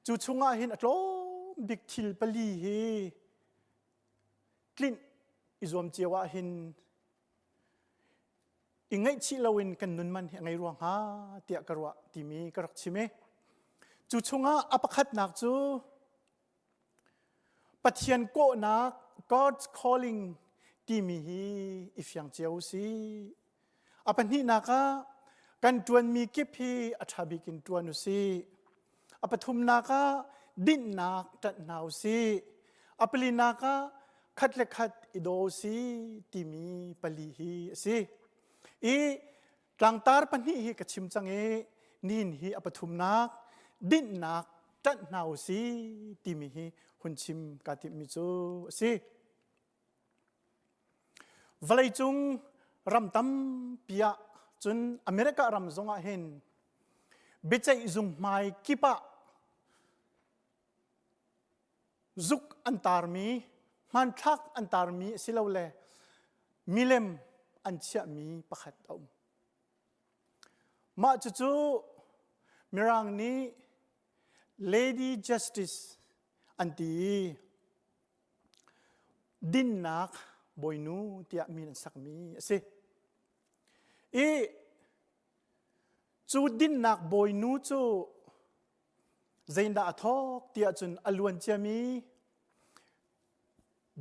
Cu chungah hin a tlawm bik thil pali hi tlinh i zuam cio ah hin i ngaihchih loin kan nun man hi a ngei rua hnga tiah ka ruah timi ka rak chim i cu chungah a pakhatnak cu Pathian kawhnak God's calling timi hi i fiang cio si. A pahnihnak ah kan ṭuanmi kip hi a ṭha bik in ṭuan u sih. A pathumnak ah dinhnak ṭanh hna u sih. A palinak ah khat le khat i daw u sih timi pali hi a si. I tlangtar pahnih hi ka chim cang i nihin hi a pathumnak dinhnak ṭanh hna u sih timi hi hun chim kaa timhmi cu a si. Vawleicung ram tampi ah cun America ram zong ah hin biaceih zung hmai kip ah zuk an tarmi, hmanthlak an tarmi asilole milem an chiahmi pakhat a um. Mah cucu Mirang nih Lady Justice an ti i dinnak bawinu tiah min an sakmi a si. I cu dinnak bawinu cu zeindah a thawk tiah cun a luan ciami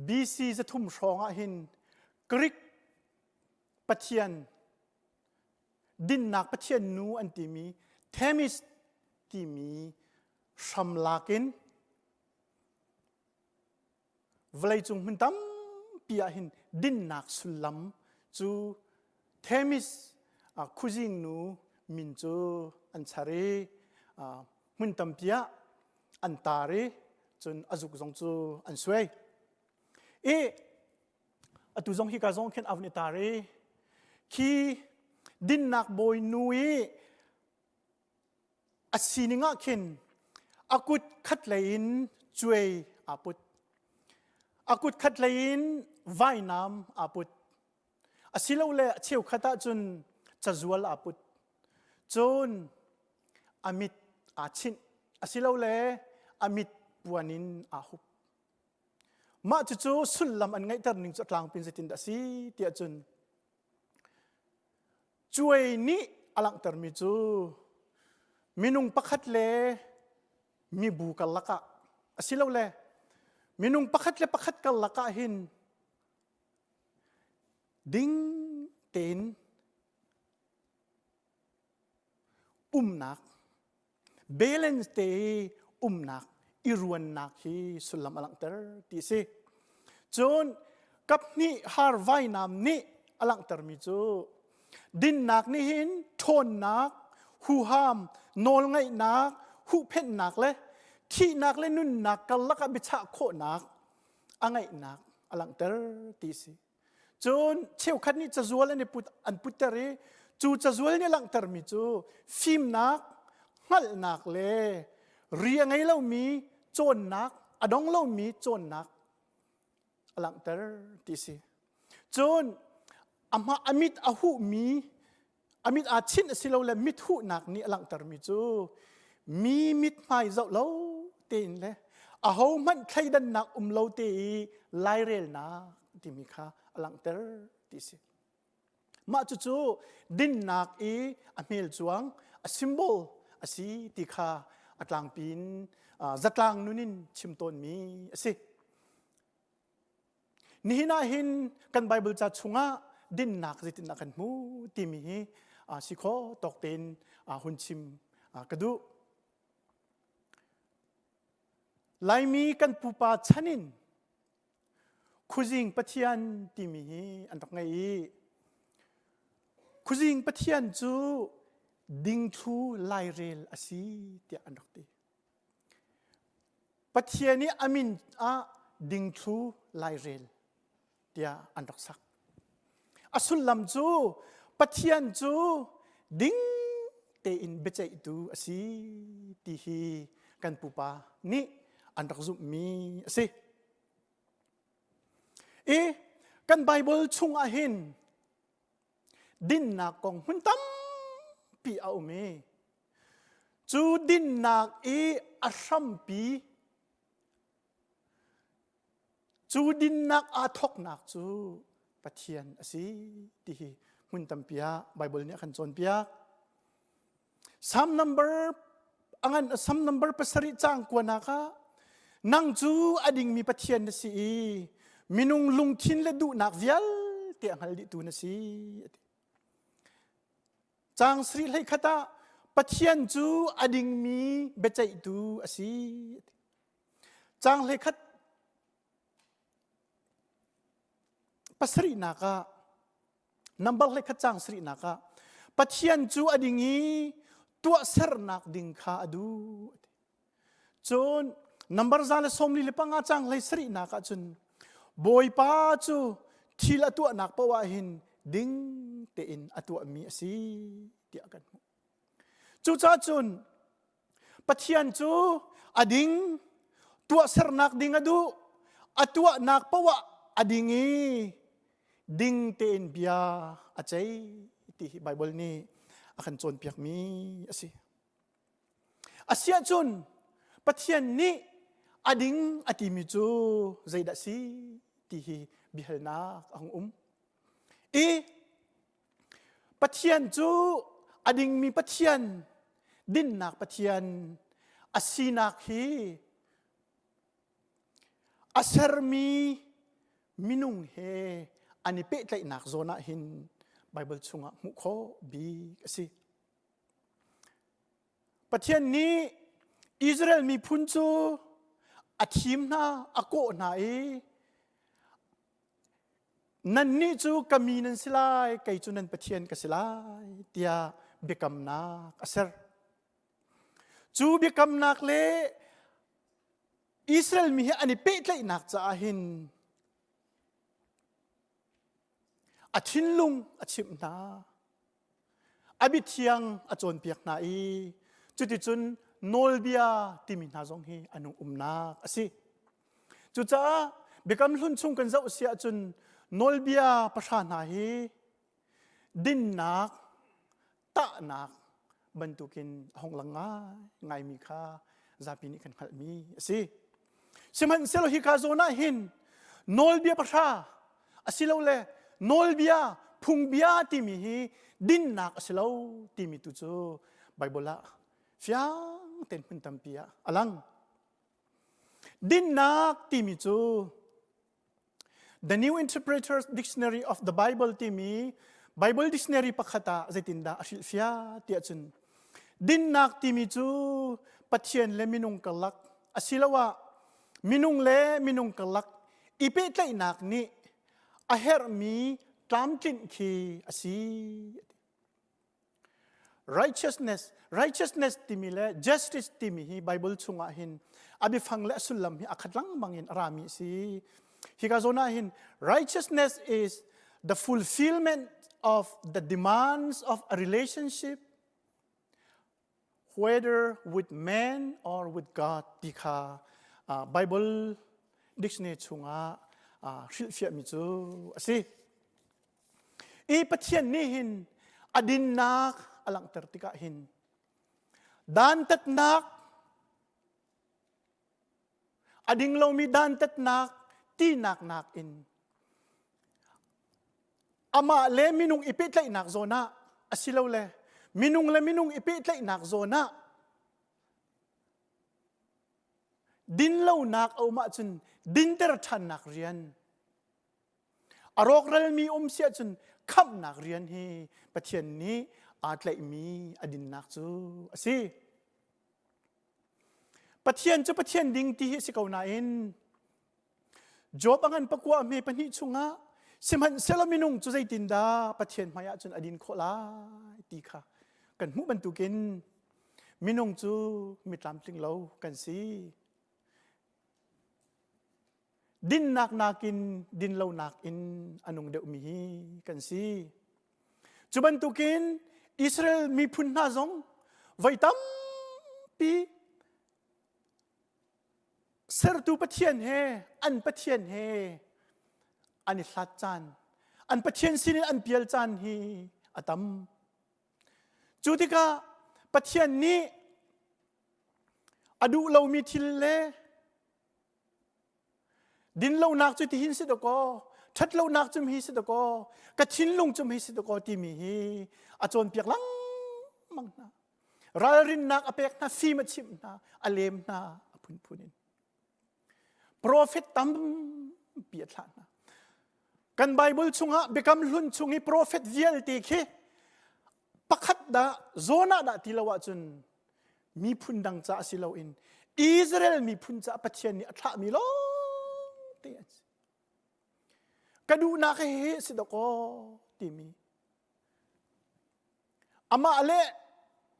BC 300 hrawng ah hin Greek pathian dinnak pathian nu an timi Themis timi hram lak in Vawleicung hmun tampi ah hin dinnak sullam cu Themis khuazingnu min cu an char i hmun tampi ah an tar i cun a zuk zong cu an suai. I atu zong hika zong khin a vun i tar i khi dinnak bawinu i A sining ah khin a kut khatlei in cuai aa put. A kut khatlei in vainam aa put. Asilole a cheukhat ahcun cazual aa put. Cun a mit aa chinh. Asilole a mit puan in aa hup. Mah cucu sullam an ngeihter ning cu a tlangpin zeitin dah a si tiah cun cuai nih a langhtermi cu minung pakhat le mibu karlak ah asilole minung pakhat le pakhat karlak ah hin ding tein umnak balance te i umnak i ruannak hi sullam a langhter ti a si. Cun kaphnih har vainam nih a langhtermi cu dinnak nih hin ṭhawnnak, huham, nawlngaihnak, huhphenhnak le thihnak le nunnak karlak ah biachah khawhnak a ngeihnak a langhter ti a si. Cun cheukhat nih cazual an i put an putter i cu cazual nih a langhtermi cu fimnak, hngalhnak le ri a ngei lomi cawnnak, a dong lomi cawnnak a langhter ti a si. Cun a a mit a huhmi a mit aa chinh asilole mit huhnak nih a langhtermi cu mi mithmai zoh lo tein le ahohmanh thleidannak um lo te i lairelnak timi kha a langhter ti si. Mah cucu dinnak i a hmelcuang a symbol a si ti kha a tlangpi in zatlang nun in chim tawnmi a si. Nihin ah hin kan Bible ca chungah dinnak zeitindah kan hmu timi hi si kho tawk tein hun chim ka duh. Laimi kan pupa chan in Khuazing Pathian timi hi an rak ngei i Khuazing Pathian cu dingthlu lairel a si tiah an rak ti. Pathian i a min ah dingthlu lairel tiah an rak sak. A sullam cu Pathian cu ding tein biaceihtu a si ti hi kan pupa nih an rak zumhmi a si. I kan Bible chungah hin dinnak kong hmun tampi a um i Cu dinnak i a hrampi cu dinnak aa thawknak cu Pathian a si ti hi hmun tampi ah Bible nih a kan cawnpiak. Psalm number a ngan Psalm number pasarih caang kuanak ah nang cu a dingmi Pathian na si i minung lungthin le duhnak vialte a hngal dihtu na si a ti. Caang sarih hleikhat ah Pathian cu a dingmi biaceihtu a si. Caang hleikhat pasarihnak ah number hleikhat caang sarihnak ah Pathian cu a ding i tuahsernak ding kha a duh. Cun number 145 caang hlei sarihnak ah cun Bawipa cu thil a tuahnak paoh ah hin ding tein a tuahmi a si tiah kan hmuh. Cucaah cun Pathian cu a ding tuahsernak ding a duh a tuahnak paoh ah a ding i ding tein bia a ceih ti hi Baibal nih a kan cawnpiakmi a si. Asiahcun Pathian nih a ding a timi cu zeidah si ti hi biahalnak a hung um. I Pathian cu a dingmi Pathian, dinnak Pathian a sinak hi a sermi minung he an i pehtlaihnak zawn ah hin Bible chungah hmuh khawh bik a si. Pathian nih Israel miphun cu a thim hna, a kawh hna i nannih cu ka mi nan si lai, kei cu nan Pathian ka si lai tiah biakamnak a ser. Cu biakamnak le Israel mi he an i pehtlaihnak caah hin a thinlung a chimh hna. A biathiang a cawnpiak hna i cuticun nawlbia timi hna zong hi a nung umnak a si. Cucaah Biakam Hlun chung kan zoh si ahcun nawlbia pahra hna hi dinnak, tahnak bantukin a hung lang ngai ngaimi kha zapi nih kan hngalhmi a si. Sihmanhsehlaw hika zawn ah hin. Nawlbia pahra asilole nawlbia phungbia timi hi dinnak a si lo timi tu cu Bible ah fiang tein hmun tampi ah a lang. Dinnak timi cu The New Interpreter's Dictionary of the Bible timi Bible dictionary pakhat ah zeitindah a hrilhfiah tiah cun dinnak timi cu Pathian le minung karlak asiloah minung le minung karlak i pehtlaihnak nih a herhmi tlamtlinh khi a si. Righteousness, righteousness timi le justice timi hi Bible chungah hin a biafang le a sullam hi a khat lengmang in a rami a si. Hika zawn ah hin righteousness is the fulfillment of the demands of a relationship whether with man or with God ti kha uh, Bible dictionary chungah uh, hrilhfiahmi cu a si. I Pathian nih hin a dinnak a langhter tikah hin dantatnak a ding lomi dantatnak tinak nakin amah le minung i pehtlaihnak zawn ah asilole minung le minung i pehtlaihnak zawn ah dinlonak a um ahcun dinter ṭhannak rian A rawkralmi um si ahcun khamhnak rian hi Pathian nih aa tlaihmi a dinnak cu a si. Pathian cu Pathian ding ti hi a si ko nain Job a ngan pakua hme pahnih chungah sihmanhsehlaw minung cu zeitindah Pathian hmaiah cun a din khawh lai ti kha kan hmuh bantukin minung cu mi tlamtling lo kan si. Dinnak nakin dinlonak in a nung deuhmi hi kan si. Cu bantukin Israel miphun hna zong voi tampi sertu Pathian he an Pathian he an i hlat caan, an Pathian sinin an pial caan hi a tam. Cu tikah Pathian nih a duh lomi thil le Dinlonak cu tihin si dakaw, ṭhatlonak cu hi si dakaw, ka thinlung cu hi si dakaw timi hi a cawnpiak lengmang hna. Ralrinnak a pek hna, fim a chimh hna, a lem hna a phunphun in. Profet tampi a thlah hna. Kan Bible chungah Biakam Hlun chung i profet vialte khi pakhat dah zawn ah dah ti lo ahcun miphun dang ca si loin Israel miphun ca Pathian nih a thlahmi lawng te an si. Ka duhnak hi si dakaw timi amah le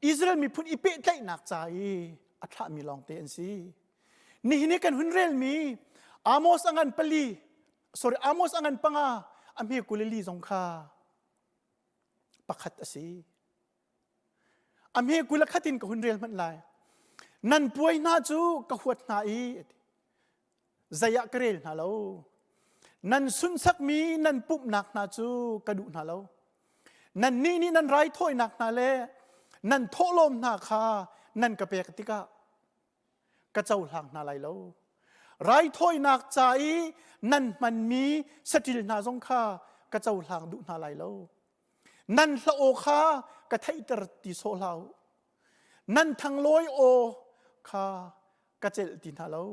Israel miphun i pehtlaihnak ca i a thlahmi lawng te an si. Nihin i kan hun relmi Amos a ngan pali sorry Amos a ngan panga a hme kulili zong kha pakhat a si. A hme 20 le khat in ka hun rel hmanh lai. Nan puai hna cu ka huat hna i zei ah ka rel hna lo. Nan sunsakmi nan pumhnak hna cu ka duh hna lo. Nannih nih nan raithawinak hna le nan thawhlawm hna kha nan ka pek tikah ka cohlang hna lai lo. Raithawinak ca i nan hmanmi saṭil hna zong kha ka cohlang duh hna lai lo. Nan hla aw kha ka theihter ti sawh hlah u. Nan thanglawi aw kha ka celh ti hna lo.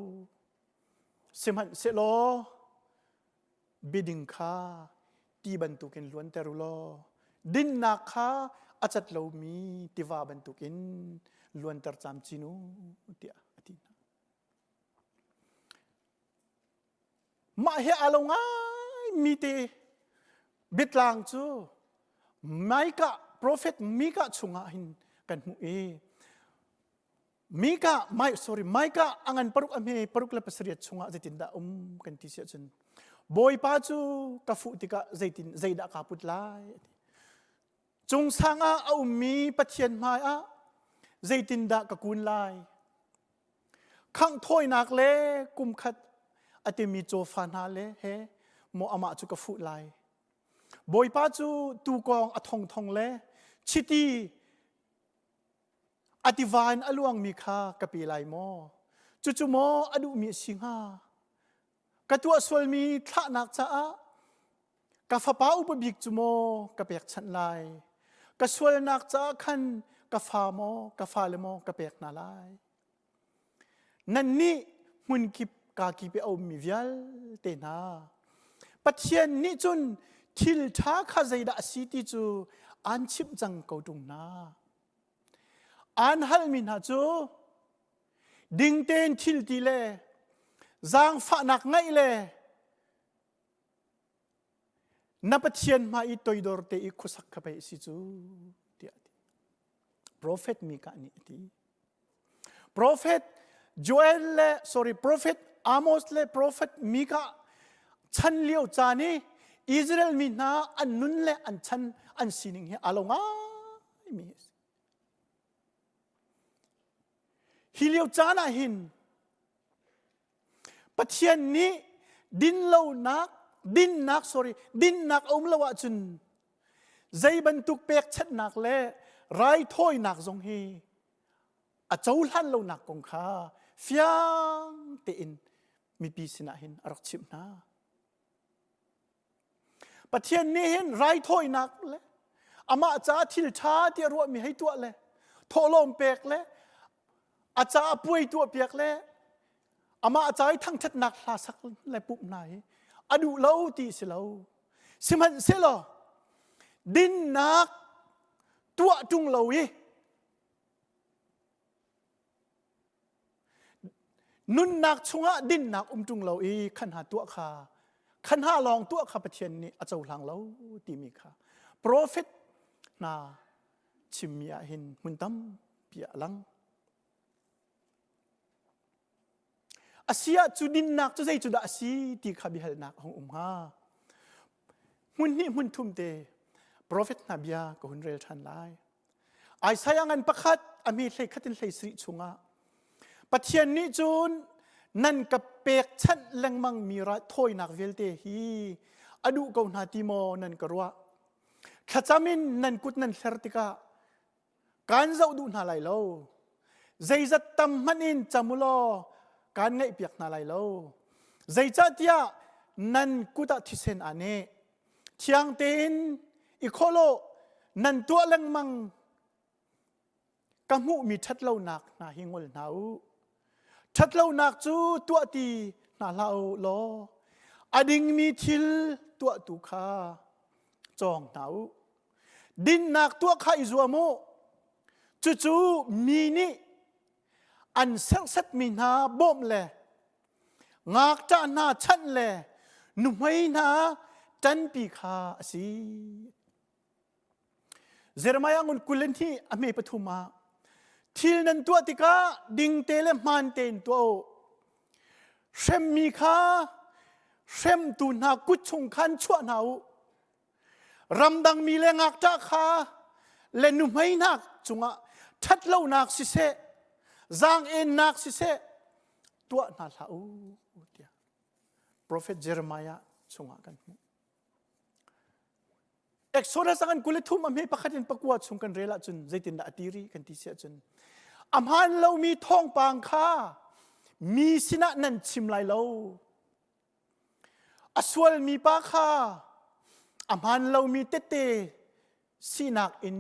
Sihmanhsehlaw biading kha ti bantukin luanter u law dinnak kha a cat lomi tiva bantukin luanter camcin u tiah a ti hna. Mah he aa lo ngaimi te biatlang cu Micah prophet Micah chungah hin kan hmuh i Micah my sorry Micah a ngan paruk a hme paruk le pasariat chungah zeitindah um kan ti si ahcun Bawipa cu ka fuh tikah zeitin zeidah kaa put lai ati Cung sang ah a ummi Pathian hmai ah zeitindah ka kun lai Khangh thawinak le kum khat a timi cawfa hna le he maw amah cu ka fuh lai. Bawipa cu tuukawng a thongthong le chiti a tiva in a luangmi kha ka pe lai maw? Cucu maw a duhmi a si hnga? Ka tuah sualmi thlahnak caah ka fapa upa bik cu maw ka pekchanh lai? Ka sualnak caah khan ka fa maw ka fale maw ka pek hna lai? Nannih hmunkip kakip i a ummi vialte hna, Pathian nih cun thil ṭha kha zeidah a si ti cu aan chimh cang ko ṭung hna. Aan halmi hna cu ding tein thil ti le zaangfahnak ngeih le na Pathian hmai i toidor te i khuasak kha pei a si cu tiah a ti. Profet Mikah nih a ti. Prophet Joel le sorry Prophet Amos le Prophet Micah chan lio caan i Israel mi hna an nun le an chan an sining hi aa lo ngaimi a si. Hi lio caan ah hin Pathian nih dinlonak dinnak sorry dinnak a um lo ahcun zei bantuk pekchanhnak le raithawinak zong hi a cohlan lonak kong kha fiang tein mipi sinah hin a rak chimh hna. Pathian nih hin raithawinak le amah caah thil ṭha tiah ruahmi hei tuah le thawhlawm pek le a caah puai tuah piak le amah ca i thangṭhatnak hla sak le pumh hna hi a duh lo ti si lo. Sihmanhsehlaw dinnak tuah ṭung lo i Nunnak chungah dinnak um ṭung lo i khan ha tuah kha khan ha lawng tuah kha Pathian nih a cohlang lo timi kha profet hna chimmi ah hin hmun tampi ah a lang. A si ah cu dinnak cu zei cu dah a si ti kha biahalnak a hung um hnga. Hmun hnih hmun thum te profet hna bia ka hun rel ṭhan lai. Isaiah ngan pakhat a mi hlei khat in hlei sarih chungah Pathian nih cun nan ka pekchanh lengmang mi thawinak vialte hi a duh ko hna ti maw nan ka ruah thlacam in nan kut nan hler tikah kaan zoh duh hna lai lo zeizat tam hmanh in cam u law kaan ngaihpiak hna lai lo zeicahtiah nan kut ah thisen aa neh Thiang tein i khawh u, nan tuah lengmang ka hmuhmi ṭhatlonak hna hi ngol hna u. Ṭhatlonak cu tuah ti hna hlah u law a dingmi thil tuahtu kha cawng hna u. Dinnak tuah kha i zuam u. Cucu mi nih an serhsatmi hna bawmh le ngakṭah hna chanh le nuhmei hna ṭanpi kha a si. Jeremiah ngun 22 a hme pathum ah thil nan tuah tikah dingte le hmaan tein tuah u. Hremmi kha hremtu hna kut chung khan chuah hna u. Ramdangmi le ngakṭah kha le nuhmei hna cungah ṭhatlonak siseh, zaang-ennak siseh tuah hna hlah u tiah Profet Jeremiah chungah kan hmuh. Exodus ah kan 23 a hme pakhat in pakua chung kan rel ahcun zeitindah a ti rih kan ti si ahcun a hmaan lomi thawngpang kha mi sinah nan chim lai lo A sualmi pa kha a hmaan lomi tette sinak in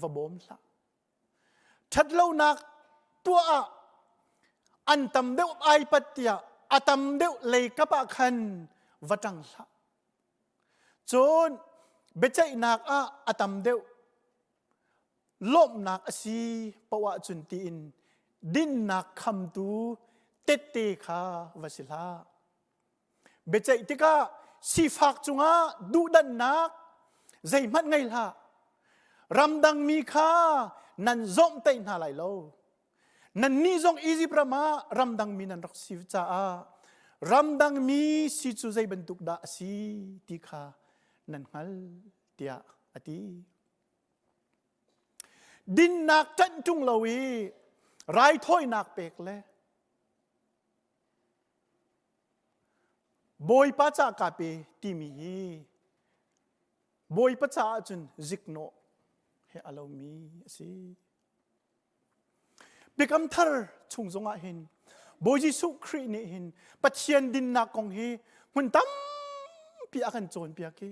va bawm hlah. Ṭhatlonak tuah ah an tam deuh ai pat tiah a tam deuh lei kap ah khan va ṭang hlah. Cun biaceihnak ah a tam deuh lawmhnak a si paoh ahcun tiin dinnak khamtu tette kha va si hlah. Biaceih tikah sifak cungah duhdanhnak zeihmanh ngei hlah. Ramdangmi kha nan zawmhtaih hna lai lo. Nannih zong Izipt ram ah ramdangmi nan rak si caah ramdangmi si cu zei bantuk dah a si ti kha nan hngal tiah a ti. Dinnak ṭanh ṭung lo i raithawinak pek le Bawipa ca ka pe timi hi Bawipa caah cun ziknawh he a lomi a si. Biakam thar chung zongah hin. Bawi Jesuh Khrih nih hin Pathian dinnak kong hi hmun tampi a kan cawnpiak i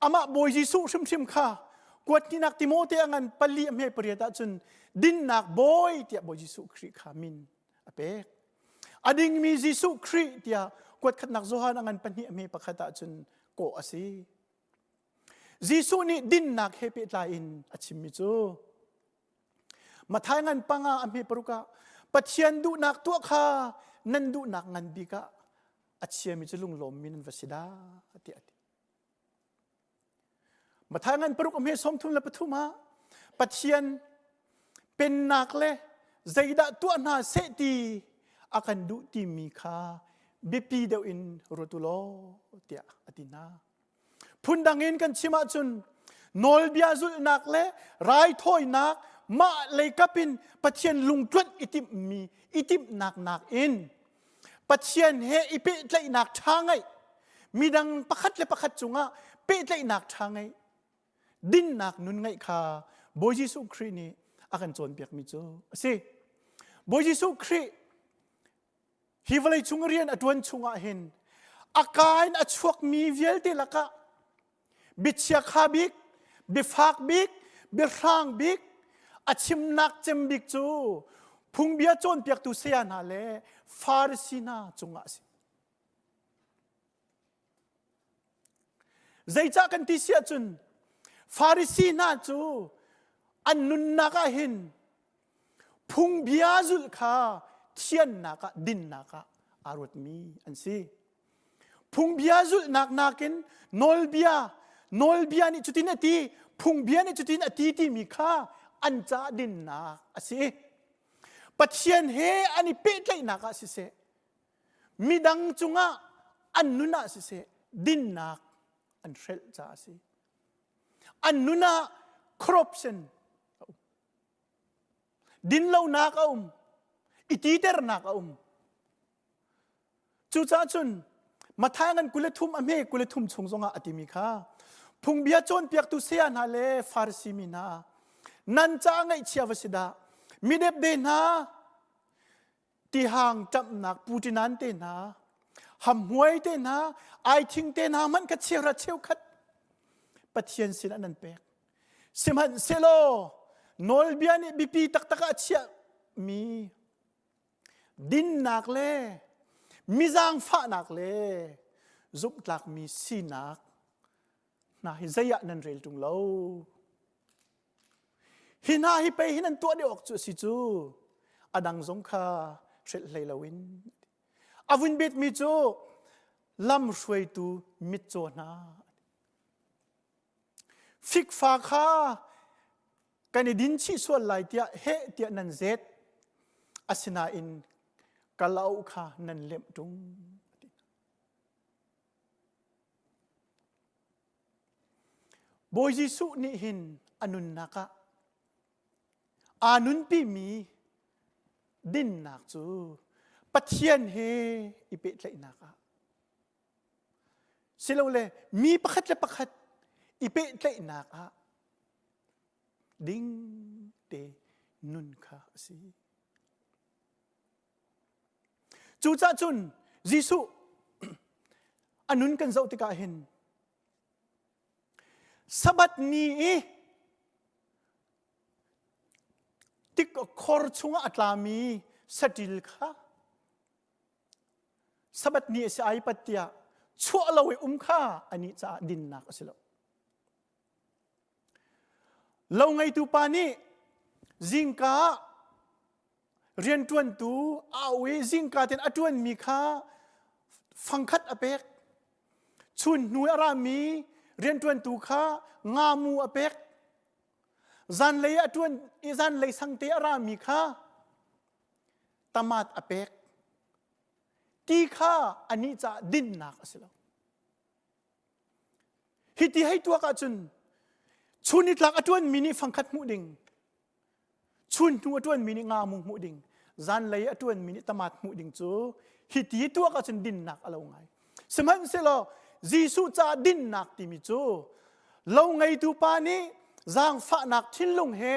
Amah Bawi Jesuh hrimhrim kha kuatninak Timote a ngan pali a hme pariat ahcun dinnak bawi tiah Bawi Jesuh Khrih kha min a pek. A dingmi Jesuh Khrih tiah kuatkhatnak Johan a ngan pahnih a hme pakhat ahcun kawh a si. Jesuh nih dinnak he pehtlai in a chimmi cu Mathai ngan panga a hme paruk ah Pathian duhnak tuah kha nan duhnak ngan bik ah a chiami cu lunglawmmi nan va si dah tiah a ti. Mathai ngan paruk a hme 33 ah Pathian pennak le zeidah tuah hna seh ti a kan duh timi kha biapi deuh in ruat u law tiah a ti hna. Phundang in kan chim ahcun nawlbia zulhnak le raithawinak mah leikap in Pathian lungtluanh i timhmi i timhnak nakin Pathian he i pehtlaihnak ṭha ngeih midang pakhat le pakhat cungah pehtlaihnak ṭha ngeih dinnak nun ngeih kha Bawi Jesuh Khrih nih a kan cawnpiakmi cu a si. Bawi Jesuh Khrih hi vawlei cung rian a ṭuan chungah hin a kaa in a chuakmi vialte lakah biachiakha bik, biafak bik, biahrang bik, a chimnak cem bik cu phungbia cawnpiaktu saya hna le Farasi hna cungah a si. Zeicah kan ti si ahcun Farasi hna cu an nunnak ah hin phungbia zulh kha thiannak ah dinnak ah aa ruatmi an si. Phungbia zulhnak nakin nawlbia nawlbia nih cutin a ti phungbia nih cutin a ti timi kha an ca dinnak a si. Pathian he an i pehtlaihnak ah siseh midang cungah an nun ah siseh dinnak an hrelh caah a si. An nun ah corruption a um. Dinlonak a um. I titernak a um. Cucaah cun Matthai ngan 23 a hme 23 chung zongah a timi kha phungbia cawnpiaktu saya hna le Farasi mi hna nan caah ngaihchia va si dah midepde hna tihang ṭamhnak putinan te hna hamhmuai te hna aithing te hna hmanh kha cheuhra cheukhat Pathian sinah nan pek sihmanhsehlaw nawlbia nih biapi taktak ah a chiahmi dinnak le mizangfahnak le zumhtlakmi sinak hna hi zei ah nan rel ṭung lo. Hi hna hi pei hi nan tuah deuh awk cu a si cu a dang zong kha hrelh hlei loin a vun betmi cu lamhruaitu mitcaw hna Fikfa kha kan i din chih sual lai tiah heh tiah nan zet. Asinain kalauk kha nan lemh ṭung. Bawi Jesuh nih hin a nunnak ah aa nunpimi dinnak cu Pathian he i pehtlaihnak ah silole mi pakhat le pakhat i pehtlaihnak ah ding te nun kha a si. Cucaah cun Jesuh a nun kan zoh tikah hin Sabbath ni i tik khor chungah a tlami saṭil kha Sabbath ni a si ai pat tiah chuah lo i um kha anih caah dinnak a si lo. Lo ngeitu pa nih zingka ah rianṭuantu a auh i zingka tein a ṭuanmi kha fangkhat a pek. Chun hnu a rami rianṭuantu kha ngamu a pek. Zanlei a ṭuan i zanlei sangte a rami kha tamat a pek. Ti kha anih caah dinnak a si lo. Hi ti hei tuak ahcun chun nitlak a ṭuanmi nih fangkhat hmuh ding, chun hnu a ṭuanmi nih nga mu hmuh ding, zanlei a ṭuanmi nih tamat hmuh ding cu hi ti tuak ahcun dinnak a lo ngai. Sihmanhsehlaw Jesuh caah dinnak timi cu lo ngeitu pa nih zaangfahnak thinlung he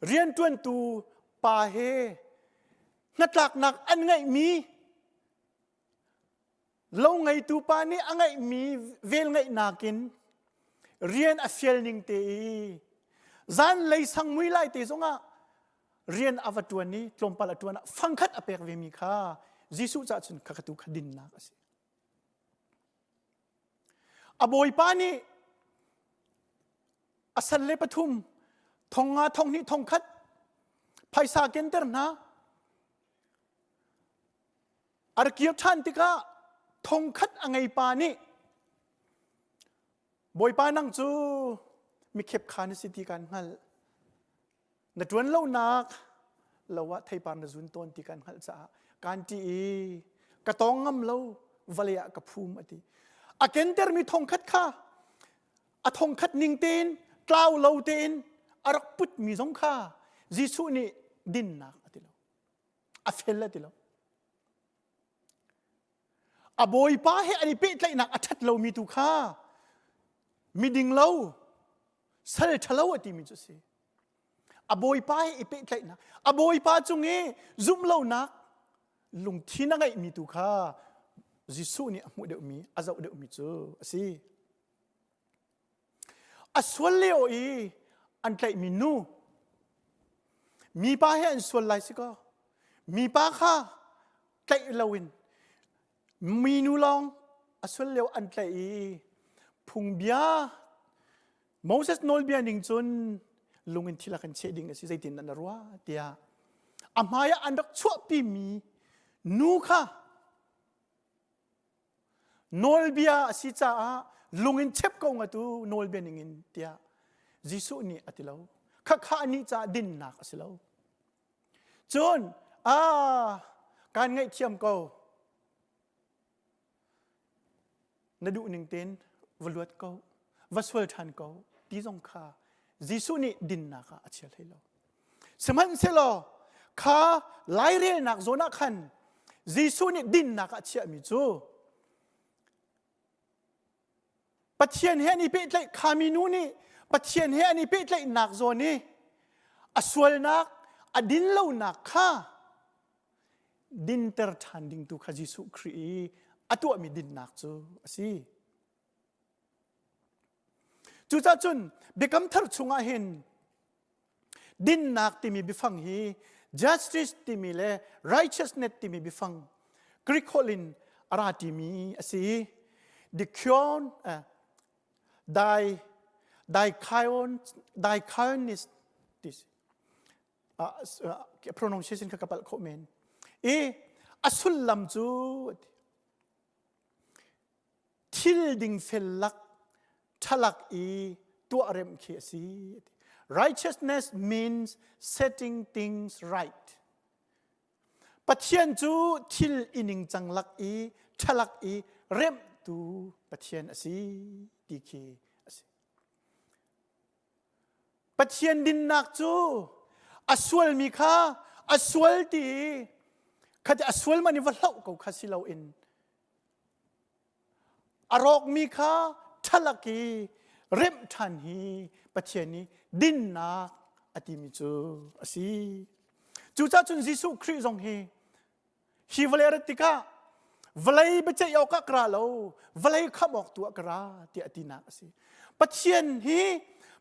rianṭuantu. pa he hnatlaknak an ngeihmi lo ngeitu pa nih a ngeihmi velngeihnak in rian a fial ning te i zanlei sang mui lai te zongah rian a va ṭuan i tlawmpal a ṭuan ah fangkhat a pek vemi kha Jesuh caah cun khakha tu kha dinnak a si. A bawipa nih a sal le pathum thong nga thong hnih thong khat phaisa kenter hna a ra kir ṭhan tikah thong khat a ngei pa nih Bawipa nang cu mikhep kha na si ti kan hngalh. Na ṭuan lonak lo ah theipar na zun tawn ti kan hngalh caah kaan ṭih i ka tawng ngam lo vawlei ah ka phum a ti. A kentermi thongkhat kha a thongkhat ning tein tlau lo tein a rak putmi zong kha Jesuh nih dinnak a ti lo. A fel a ti lo. A bawipa he an i pehtlaihnak a ṭhat lomi tu kha miding lo, sal ṭhalo a timi cu a si. A bawipa he i pehtlaihnak, a bawipa cung i zumh lonak lungthin a ngeihmi tu kha Jesuh nih a hmuh deuhmi, a zoh deuhmi cu a si. A sual lio i an tlaihmi nu, mipa he an sual lai si kaw, mipa kha tlaih loin minu lawng a sual lio an tlaih i phungbia Moses nawlbia ning cun lung in thil a kan cheh ding a si zeitin na ruah tiah a hmai ah an rak chuahpimi nu kha nawlbia a si caah lung in chep ko nga tu nawlbia ning in tiah Jesuh nih a ti lo khakha anih caah dinnak a si lo Cun, ah, kaan ngaihthiam ko. Na duh ning tein va luat ko, va sual ṭhan ko ti zong kha Jesuh nih dinnak ah a chia hlei lo. Sihmanhsehlaw kha lairelnak zawn ah khan Jesuh nih dinnak ah a chiahmi cu Pathian he an i pehtlaih khami nu nih Pathian he an i pehtlaihnak zawn i a sualnak a dinlonak kha dinter ṭhan ding tu kha Jesuh Khrih i a tuahmi dinnak cu a si. Cucaah cun Biakam Thar chungah hin Dinnak timi biafang hi justice timi le righteousness timi biafang Greek holh in a ra timi a si. Dikion, uh, dai, dikaion, dikionis, this, uh, uh, pronunciation kha ka palh khawh men. I a sullam cu thil dingfel lak ṭhalak i tuahremh khi a si. Righteousness means setting things right. Pathian cu thil i ningcang lak i ṭhalak i remhtu Pathian a si ti khi a si. Pathian dinnak cu a sualmi kha a sual ti i khati a sual man i va hloh ko kha si loin A rawkmi kha ṭhalak i remh ṭhan hi Pathian nih dinnak a timi cu a si. Cucaah cun Jesuh Khrih zong hi hi vawlei a rat tikah vawlei biaceih awkah ka ra lo, vawlei khamh awk tu ah ka ra tiah a tinak a si. Pathian hi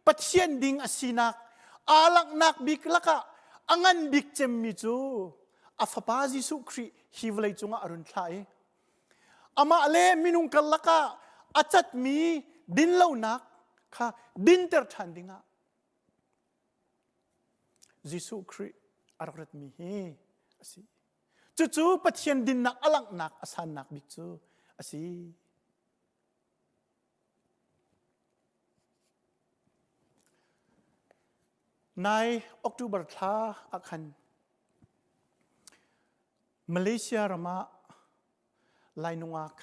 Pathian ding a sinak aa langhnak bik lakah a ngan bik cemmi cu a fapa Jesuh Khrih hi vawlei cungah a run thlah i Amah le minung karlak ah a catmi dinlonak kha dinter ṭhan dingah Jesuh Khrih a rak ratmi hi a si. Cucu Pathian dinnak a langhnak a sannak bik cu a si. Nai October thla ah khan Malaysia ram ah Lai nungak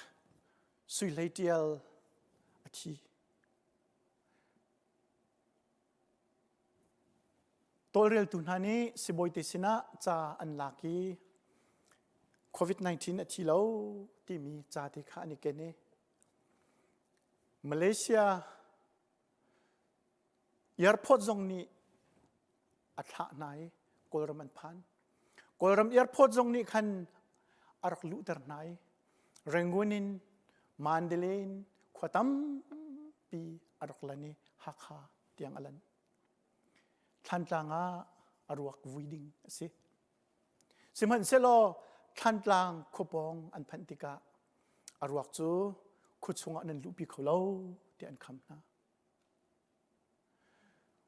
Sui Hlei Ṭial a thi. Tawlreltu hna nih sibawite sinah ca an lak i COVID-19 a thi lo timi ca te kha an i ken i Malaysia airport zong nih a thlah hna i. Kawlram an phan. Kawlram airport zong nih khan a rak luhter hna i Rangoon in Mandalay in khua tampi a rak lan i Hakha tiang a lan. Thlantlang ah a ruak vui ding a si. Sihmanhsehlaw Thlantlang khuapawng an phanh tikah a ruak cu khua chungah nan luhpi kho lo tiah an kham hna.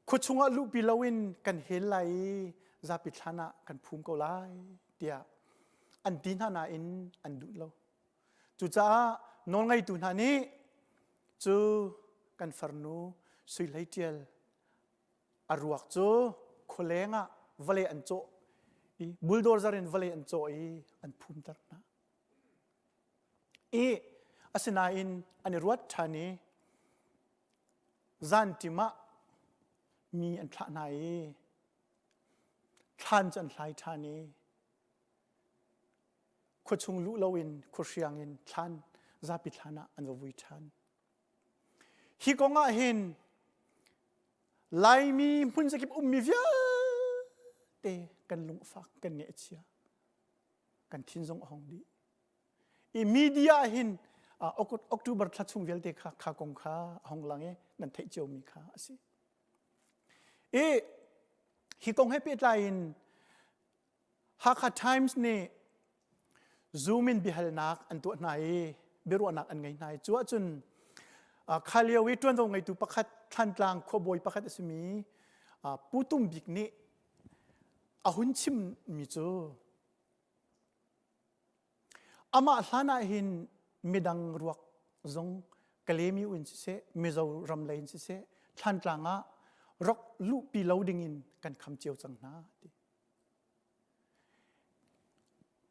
Khua chungah luhpi loin kan hel lai i zapi thlan ah kan phum ko lai tiah an ti hna nain an duh lo. Cucaah nawlngeitu hna nih cu kan farnu Sui Hlei Ṭial a ruak cu khualeng ah vawlei an cawh i bulldozer in vawlei an cawh i an phumter hna. I asinain an i ruat ṭhan i zanṭim ah mi an thlah hna i thlan cu an hlai ṭhan i khuachung luh loin khuahriang in thlan zapi thlan ah an va vui ṭhan. Hi kong ah hin Laimi hmun zakip ummi vialte kan lung a fak, kan ngaih a chia, kan thin zong a hong dih. I media ah hin October thla chung vialte kha kha kong kha a hong lang i nan theih ciomi kha a si. I hi kong he pehtlai in Hakha Times nih Zoom in biahalnak an tuah hna i biaruahnak an ngei hna i cu ahcun kha lio i ṭuanvo ngeitu pakhat Thlantlang khuabawi pakhat a simi Pu Tum Bik nih a hun chimmi cu amah hlan ah hin midang ruak zong Kalemi in siseh Mizoram lei in siseh Thlantlang ah rak luhpi lo dingin kan kham cio cang hna ti.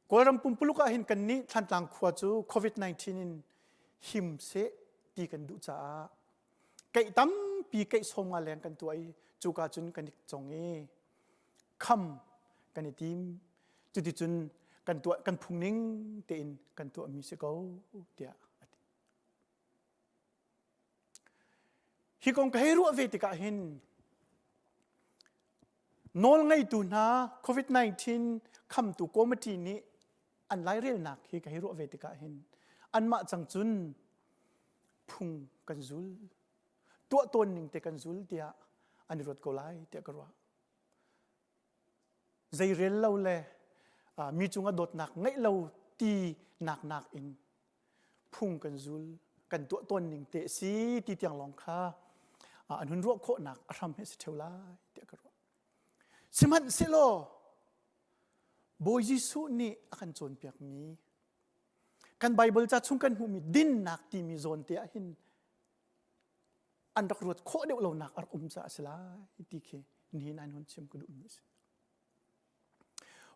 Kawlram pumpuluk ah hin kannih Thlantlang khua cu COVID-19 in him seh ti kan duh caah keih tampi keih sawm nga leng kan tuah i cuka cun kan i cong i kham kan i tim cuticun kan tuah kan phung ning tein kan tuahmi si ko tiah a ti. Hi kong ka hei ruah ve tikah hin Nawlngeitu hna COVID-19 khamtu committee nih an lairelnak hi ka hei ruah ve tikah hin anmah cang cun phung kan zul tuah tawn ning te kan zul tiah an i ruat ko lai tiah ka ruah. Zei rel lo le mi cungah dawtnak ngeih lo ti nak nak in phung kan zul kan tuah tawn ning te si ti tiang lawng kha an hun ruah khawhnak a hram hi a si ṭheo lai tiah ka ruah. Sihmanhsehlaw Bawi Jesuh nih a kan cawnpiakmi kan Baibal ca chung kan hmuhmi dinnak timi zawn te ah hin an rak ruat khawh deuh lonak a rak um caah a si lai ti khi nihin an hun chim ka duhmi a si.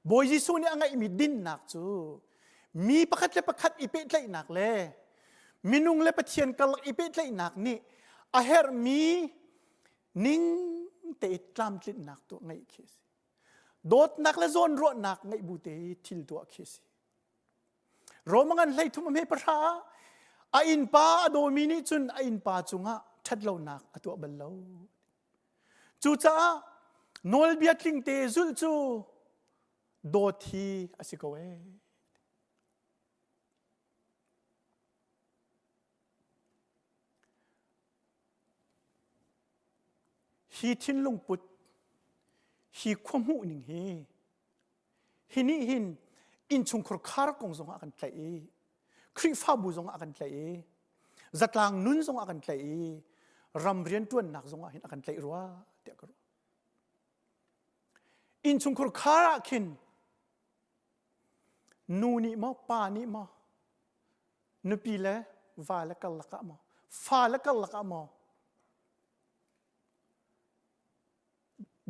Bawi Jesuh nih a ngeihmi dinnak cu mi pakhat le pakhat i pehtlaihnak le minung le Pathian karlak i pehtlaihnak nih a herhmi ning te i tlamtlinhnak tuah ngeih khi a si. Dawtnak le zawnruahnak ngeih bu te i thil tuah khi a si. Roma ngan 13 a hme pahra ah a innpa a dawmi nih cun a innpa cungah ṭhatlonak a tuah bal lo. Cucaah nawlbia tlingte zulh cu dawt hi a si ko ee. Hi thinlung put, hi khuahmuh ning hi, hi nih hin innchungkhar khar kong zongah a kan tlaih i Khrihfabu zongah a kan tlaih i zatlang nun zongah a kan tlaih i ram rianṭuannak zongah hin a kan tlaih rua tiah ka ruah. Innchungkhar khar ah khin nu nih maw pa nih maw nupi le va le karlak ah maw fa le karlak ah maw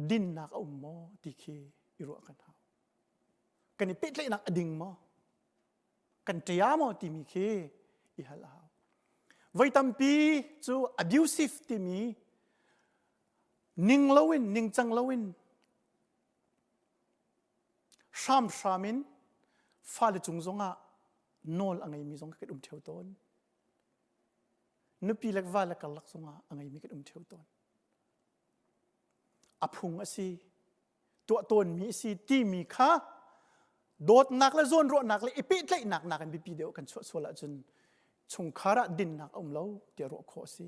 dinnak a um maw ti khi i ruah kan hau. Kan i pehtlaihnak a ding maw? Kan ṭia maw timi khi i hal a hau. Voi tampi cu abusive timi ning loin ningcang loin hramhram in fale cung zongah nawl a ngeimi zong kan um ṭheo tawn. Nupi le va le karlak zongah a ngeimi kan um ṭheo tawn. A phung a si. Tuah tawnmi a si timi kha dawtnak le zawnruahnak le i pehtlaihnak nakin biapi deuh kan chuah sual ahcun chungkhar ah dinnak a um lo tiah ruah khawh a si.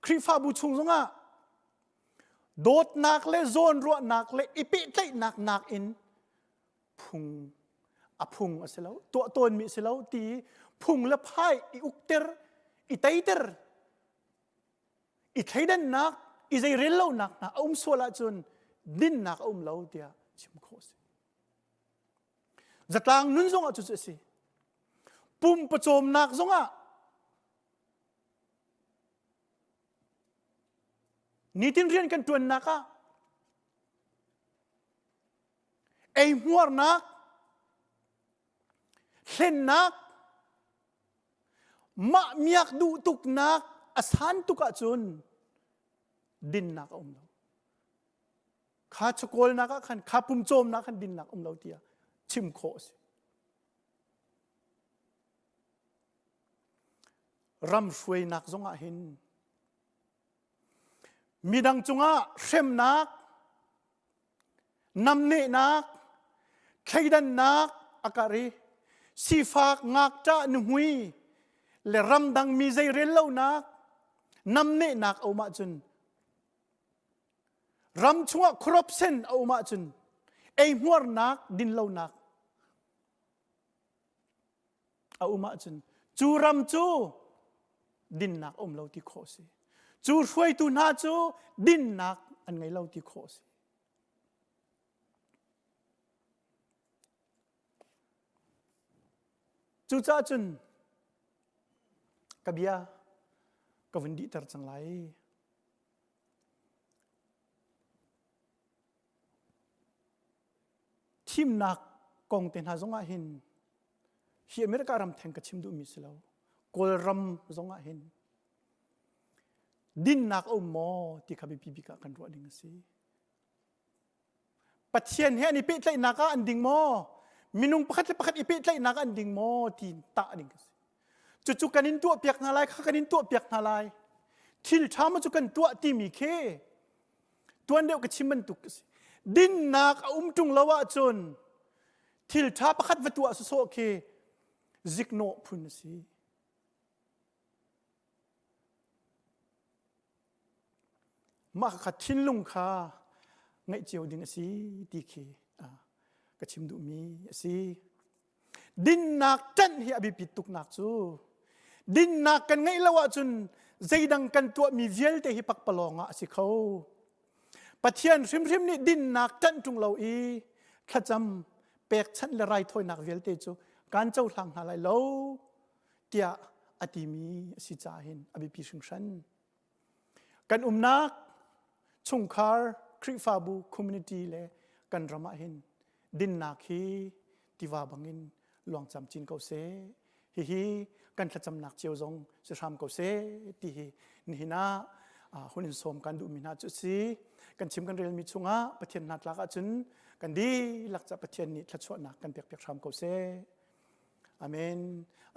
Khrihfabu chung zongah dawtnak le zawnruahnak le i pehtlaihnak nakin phung a phung a si lo tuah tawnmi a si lo ti phung le phai i ukter i teiter i thleidannak i zeirel lonak hna a um sual ahcun dinnak a um lo tiah chim khawh a si zatlang nun zongah cucu a si pum pawcawmnak zongah nitin rian kan ṭuannak ah eihmuarnak hlennak mah miak duh tuknak a san tuk ahcun dinnak a um lo kha chawkawlnak ah khan kha pumcawmnak khan dinnak um lo tiah chim khawh a si ram hruainak zong ah hin midang cungah hremnak namnehnak thleidannak a karh i sifak ngakṭah nuhmui le ramdang mi zeirel lonak namnehnak a um ahcun ram chungah corruption a um ahcun eihmuarnak dinlonak a um ahcun cu ram cu dinnak a um lo ti khawh a si. Cu hruaitu hna cu dinnak an ngei lo ti khawh a si. Cucaah cun ka bia ka vun dihter cang lai. Thimnak kong te hna zongah hin hi America ram theng ka chim duhmi si lo. Kawlram zongah hin dinnak a um maw ti kha biapi bik ah kan ruah ding a si. Pathian he an i pehtlaihnak ah an ding maw? Minung pakhat le pakhat i pehtlaihnak ah an ding maw ti tah ding a si. Cucu kan in tuahpiak hna lai, kha kan in tuahpiak hna lai. Thil ṭha maw cu kan tuah timi khi tuan deuh ka chim bantuk a si. Dinnak a um ṭung lo ahcun thil ṭha pakhat va tuah sawsawh khi ziknawh phun a si. Mah kha thinlung kha ngeih cio ding a si ti khi ka chim duhmi a si. Dinnak ṭanh hi a biapit tuknak cu dinnak kan ngeih lo ahcun zeidang kan tuahmi vialte hi pakpalawng ah a si kho. Pathian hrimhrim nih dinnak ṭanh ṭung lo i thlacam pekchanh le raithawinak vialte cu kan cohlang hna lai lo tiah a timi a si caah hin a biapi hringhran. Kan umnak chungkhar, Khrihfabu, community le kan ram ah hin dinnak hi tiva bangin luang camcin ko seh. Hihi kan thlacamnak cio zong si hram ko seh ti hi nihin ah hun in sawm kan duhmi hna cu si. Kan chim kan relmi chungah Pathian hna tlak ahcun kan dihlak ca Pathian nih thluachuahnak kan pekpiak hram ko seh. Amen.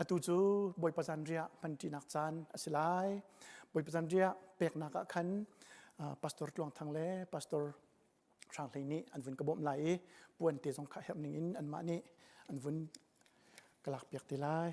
Atu cu Bawipa zanriah hmanṭinak caan a si lai. Bawipa zanriah peknak ah khan Pastor Tluang Thang le Pastor Hrang Hlei nih an vun ka bawmh lai i puan te zong kha herh ning in anmah nih an vun ka lakpiak te lai.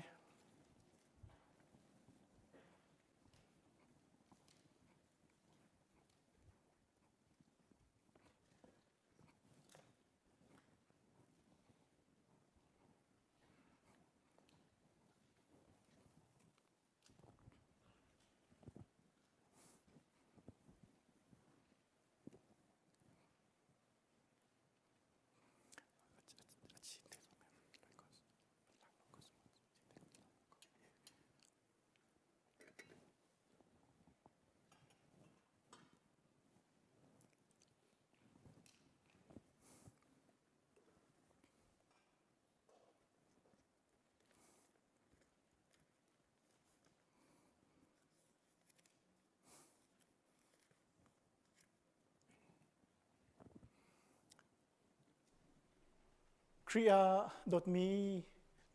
Khrih ah dawtmi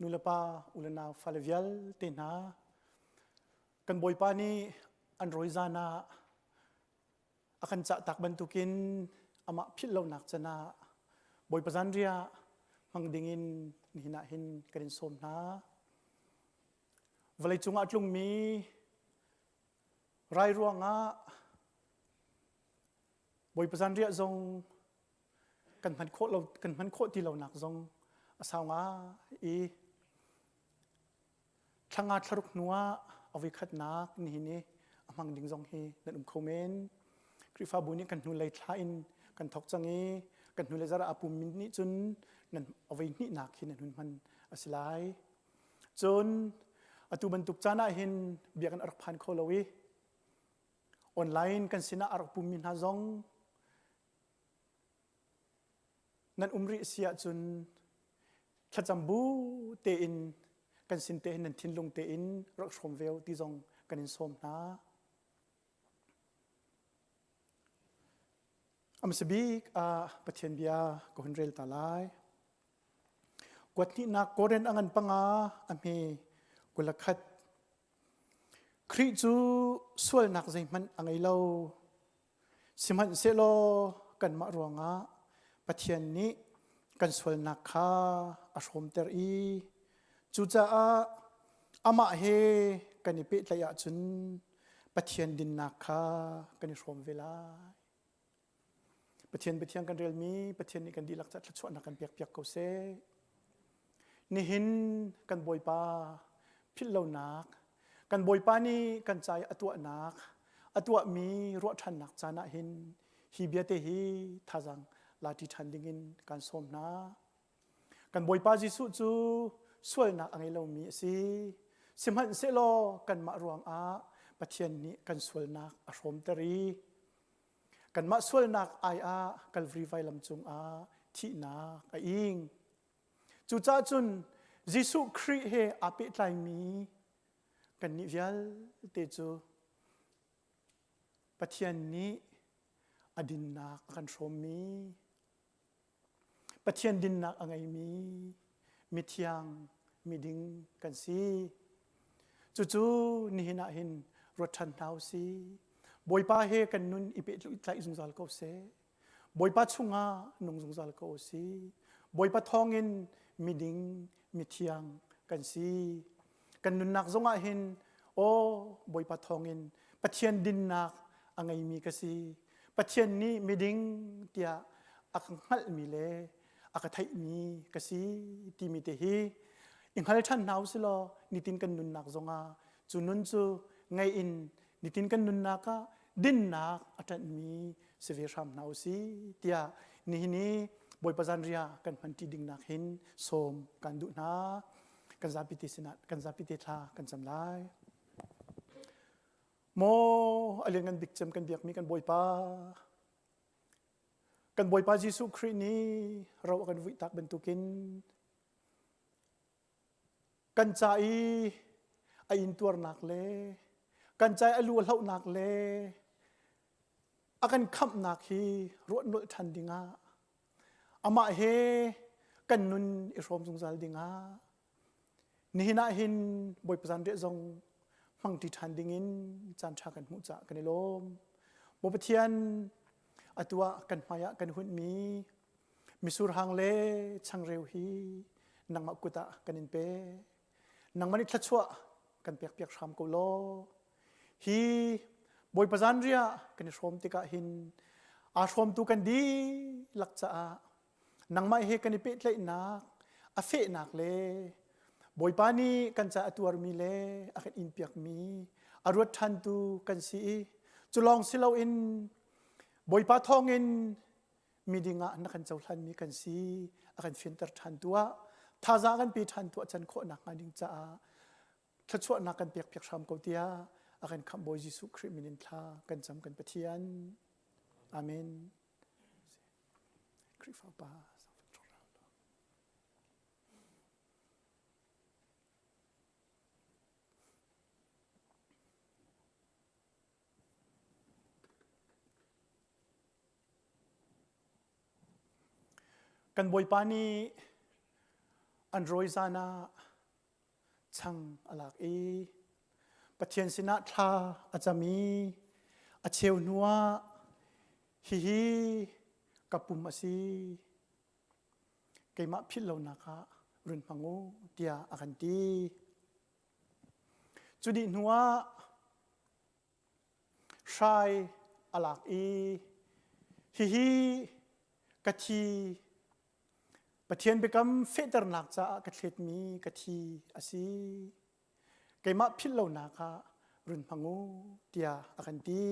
nulepa ulenau fale vialte hna kan Bawipa nih an rawi zan ah a kan cah tak bantukin amah philh lonak can ah Bawipa zanriah hmang dingin nihin ah hin kan in sawm hna. Vawlei cungah tlungmi rai ruangah Bawipa zanriah zong kan hman khawh lo kan hman khawh ti lonak zong a sau ngai i Thlanga thlaruk hnuah a voikhatnak nihin i a hmang ding zong hi nan um kho men. Khrihfabu nih kan hnulei thla in kan thawk cang i kan hnulei zarh ah a pummi nih cun nan a voi hnihnak hi nan hun hman a si lai. Cun atu bantuk caan ah hin biakinn a rak phan kho lo i online kan sinah a rak pummi hna zong Nan um rih si ahcun thlacam bu tein kan sin te hin nan thinlung tein rak hrawm ve ti zong kan in sawm hna. Amsa bik ah Pathian bia ka hun rel ta lai. Kuat hnihnak Korin a ngan panga a hme kulakhat. Khrih cu sualnak zeihmanh a ngei lo. Sihmanhsehlaw kanmah ruangah Pathian nih kan sualnak kha a hrawmter i cucaah amah he kan i pehtlaih ahcun Pathian dinnak kha kan i hrawm ve lai. Pathian Pathian kan relmi Pathian nih kan dihlak caah thluachuahnak kan pekpiak ko seh. Nihin kan Bawipa philhlonak, kan Bawipa nih kan ca i a tuahnak, a tuahmi ruah ṭhannak caan ah hin hi biate hi thazaang lati ṭhan dingin kan sawm hna. Kan Bawipa Jesuh cu sualnak a ngei lomi a si. Sihmanhsehlaw kanmah ruangah Pathian nih kan sualnak a hrawmter i kanmah sualnak ai ah Kalvari vailam cungah thihnak a ing. Cucaah cun Jesuh Khrih he aa pehtlaimi kannih vialte cu Pathian nih a dinnak a kan hrawmmi, Pathian dinnak a ngeimi mithiang, miding kan si. Cucu nihin ah hin ruat ṭhan hna u sih. Bawipa he kan nun i pehtlaih zungzal ko seh. Bawipa chungah nung zungzal ko u si. Bawipa thawngin miding, mithiang kan si. Kan nunnak zongah hin aw Bawipa thawngin Pathian dinnak a ngeimi ka si. Pathian nih miding tiah a ka hngalhmi le a ka theihmi ka si timi te hi i hngal ṭhan hna u silaw nitin kan nunnak zongah cu nun cu ngei in nitin kan nunnak ah dinnak a ṭanhmi si ve hram hna u si tiah nihin i Bawipa zanriah kan hmanṭi dingnak hin sawm kan duh hna. Kan zapi te sinah kan zapi te thla kan cam lai. Maw a lianngan bik cem kan biakmi kan Bawipa kan Bawipa Jesuh Khrih nih ro a kan vuih tak bantukin Kan ca i a intuarnak le kan ca i a lu a hlohnak le a kan khamhnak hi ruah nolh ṭhan dingah amah he kan nun i hrawm zungzal dingah nihin ah hin Bawipa zanriah zong hmangṭi ṭhan dingin caan ṭha kan hmuh caah kan i lawm. Maw Pathian atu ah kan hmai ah kan hunhmi Misur hang le changreu hi nangmah kut ah kan in pe. Nangmah nih thluachuah kan pekpiak hram ko law. Hi Bawipa zanriah kan i hrawm tikah hin aa hrawmtu kan dihlak caah nangmah he kan i pehtlaihnak a fehnak le Bawipa nih kan ca a tuarmi le a kan inpiakmi a ruat ṭhantu kan si i cu lawng si loin Bawipa thawngin miding ah na kan cohlanmi kan si a kan fianter ṭhan tuah thazaang kan pe ṭhan tuah can khawh nak hnga ding caah thluachuahnak kan pek piak hram ko tiah a kan khamh Bawi Jesuh Khrih min in thla kan cam kan Pathian amen Khrihfa pa Kan Bawipa nih an rawi zan ah chang a lak i Pathian sinah thla a cam i a cheu hnuah hihi Ka pum a si. Keimah philh lonak ah run hmang u tiah a kan ti. Cu dih hnuah hrai a lak i hihi ka thi Pathian biakam fehternak caah ka thletmi ka thi a si. Keimah philh lonak ah run hmang u tiah a kan ti.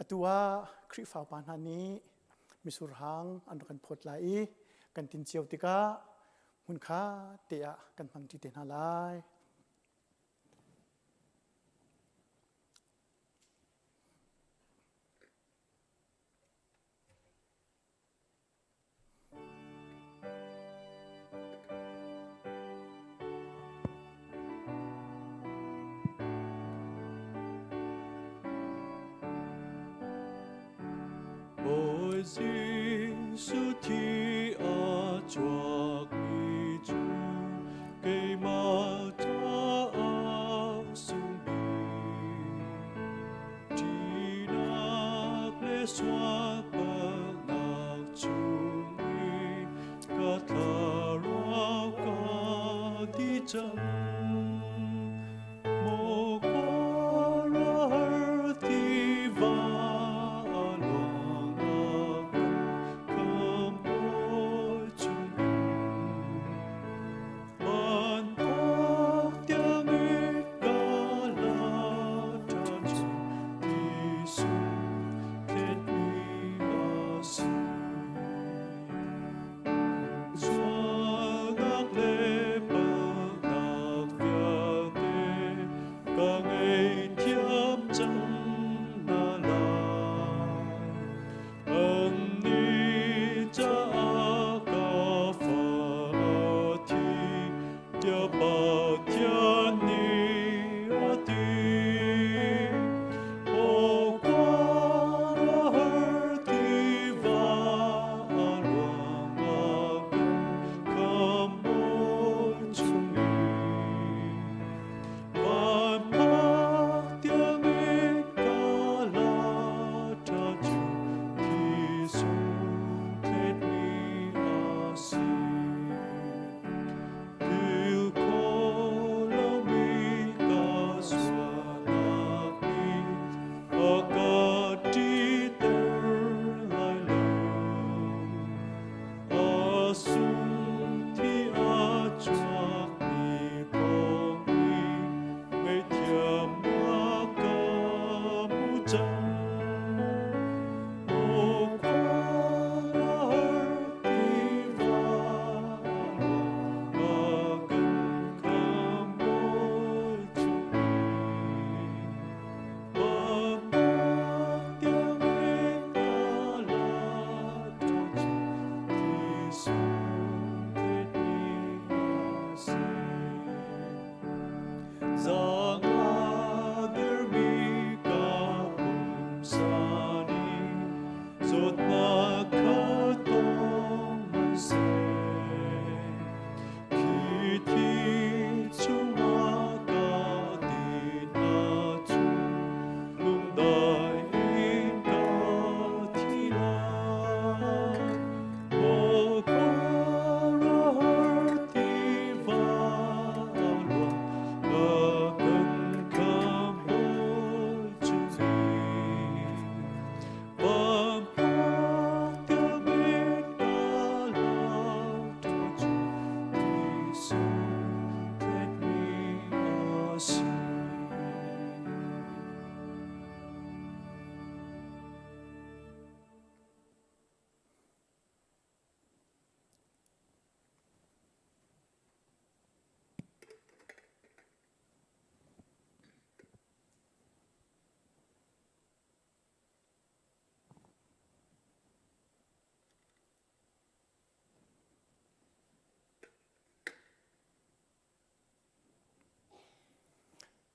Atu ah Khrihfa upa hna nih misurhang an rak kan phawt lai i kan tin cio tikah hmunkha te ah kan hmangṭi te hna lai. Bawi Jesuh thi a chuakmi cu keimah caah sung bik. Ṭihnak le sualpalhnak chung i ka thlarau ka di cang. Maw khuaruahhar tiva a luang a kan khamh chungin. Vanpak tiangin ka la ṭhan chung ti sung thletmi a si. Sualnak le palhnak vialte ka ngaihthiam cang hna lai. Annih caah ka fa a thi tiah Pathian nih a ti. Aw khuaruahhar tiva a ruang a kan khamh chungin. Vanphak tiangin ka la ṭha cu thi sung thletmi a si. Thil kho lomi ka sualnak nih a ka ṭihter lai lo. A sung thi a chuakmi thawng i ngaihthiamnak ka hmu cang. Aw khuaruahhar tiva a kan khamh chungin. Zawtnak kha tong hmanhseh, Khi thi chungah ka tin ahcun lungdai in ka thi lai. Maw khuaruahhar tiva a luang a kan khamh chungin.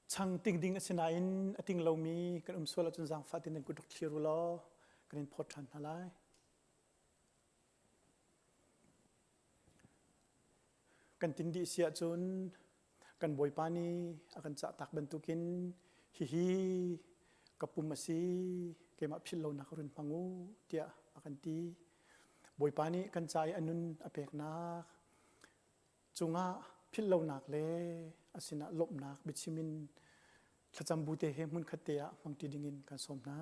Chang ting ding a si nain a ting lomi kan um sual ahcun zaangfah tein nan kut rak thlir u law kan in phawt ṭhan hna lai. Kan tin dih si ahcun kan Bawipa nih a kan cahtak bantukin hihi ka pum a si. keimah philh lonak run hmang u tiah a kan ti. Bawipa nih kan ca i a nun a peknak cungah philh lonak le a sinah lawmhnak biachim in thlacam bu te he hmunkhat te ah hmangṭi dingin kan sawm hna.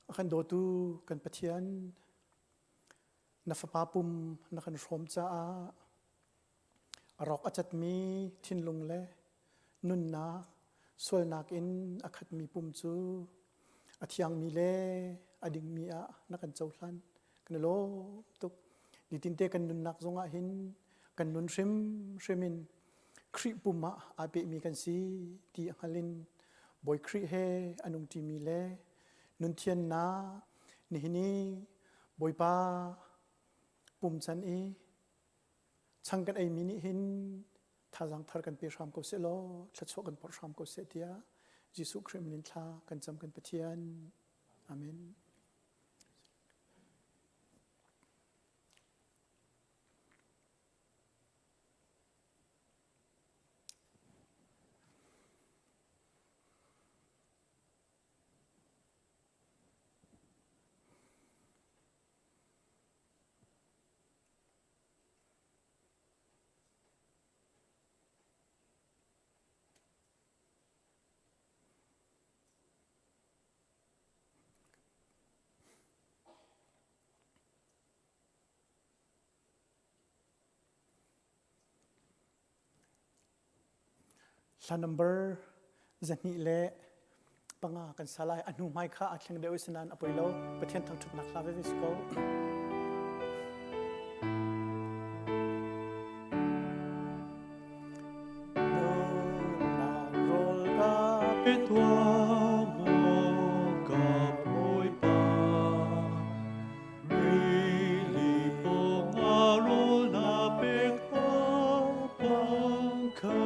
A kan dawtu kan Pathian, na fapa pum na kan hrawm caah a rawk a catmi thinlung le nunnak sualnak in a khatmi pum cu a thiangmi le a dingmi ah na kan cohlan. Kan i lawm tuk. Nitinte kan nunnak zongah hin kan nun hrimhrim in Khrih pum ah aa pehmi kan si ti a hngal in Bawi Khrih he a nungṭimi le nunthiannak nihin i Bawipa pum can i chang kan eimi nih hin thazaang thar kan pe hram ko seh law thluachuah kan porh hram ko seh tiah Jesuh Khrih min in thla kan cam kan Pathian. Amen. Hla number 205 kan sa lai. A hnu hmai kha aa thleng deuh i sinain a poi lo. Pathian thangṭhatnak hla veve si ko. Nunnak rawl ka pe tuah maw ka Bawipa. Rili pawngah rawl na pek bang kha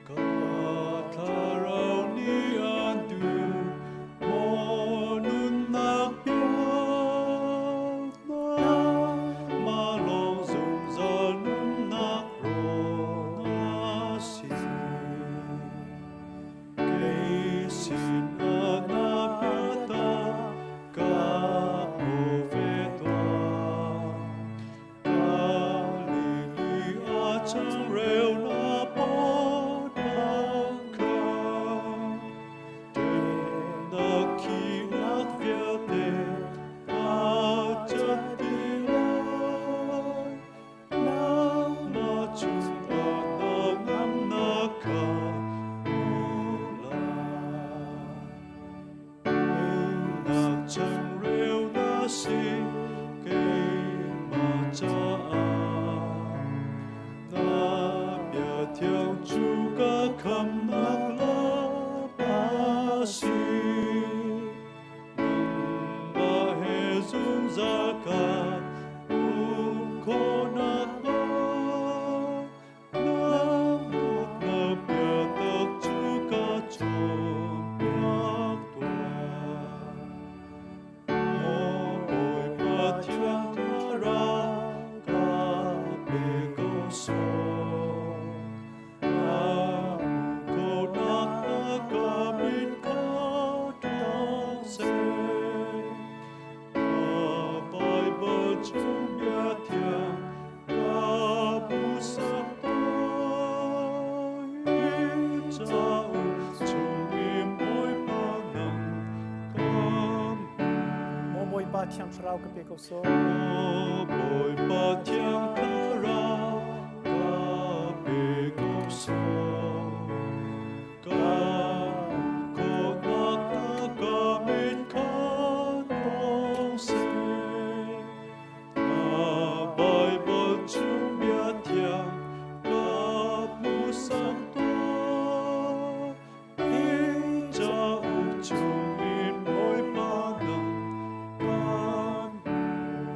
ka thlarau nih an duh maw nunnak biaknak mah lawng zungzal nunnak rawl na si. Kei sinah na biatak ka hmu ve tuah. Galili ah changreu na pot bang kha. Temnak khinak vialte aa cat ti lai. Nangmah cungah hnangamnak kha hmu lai. Nunnak changreu na si keimah caah. Na bia thiang cu ka khamnak lam a si. Nangmah he zungzal ka um khawhnak hnga nang dawtnak biatak cu ka cawnpiak tuah. Maw Bawipa Thiang Thlarau ka pe ko sawh. Maw Bawipa Thiang Thlarau ka pe ko sawh. Bawipa Thiang Thlarau ka pe ko sawh. Ka khawhnak na ka min kha tawng seh. Na Baibal chung bia thiang ka hmuhsak tuah. Hi cauk chungin Bawipa nang kan hmuh.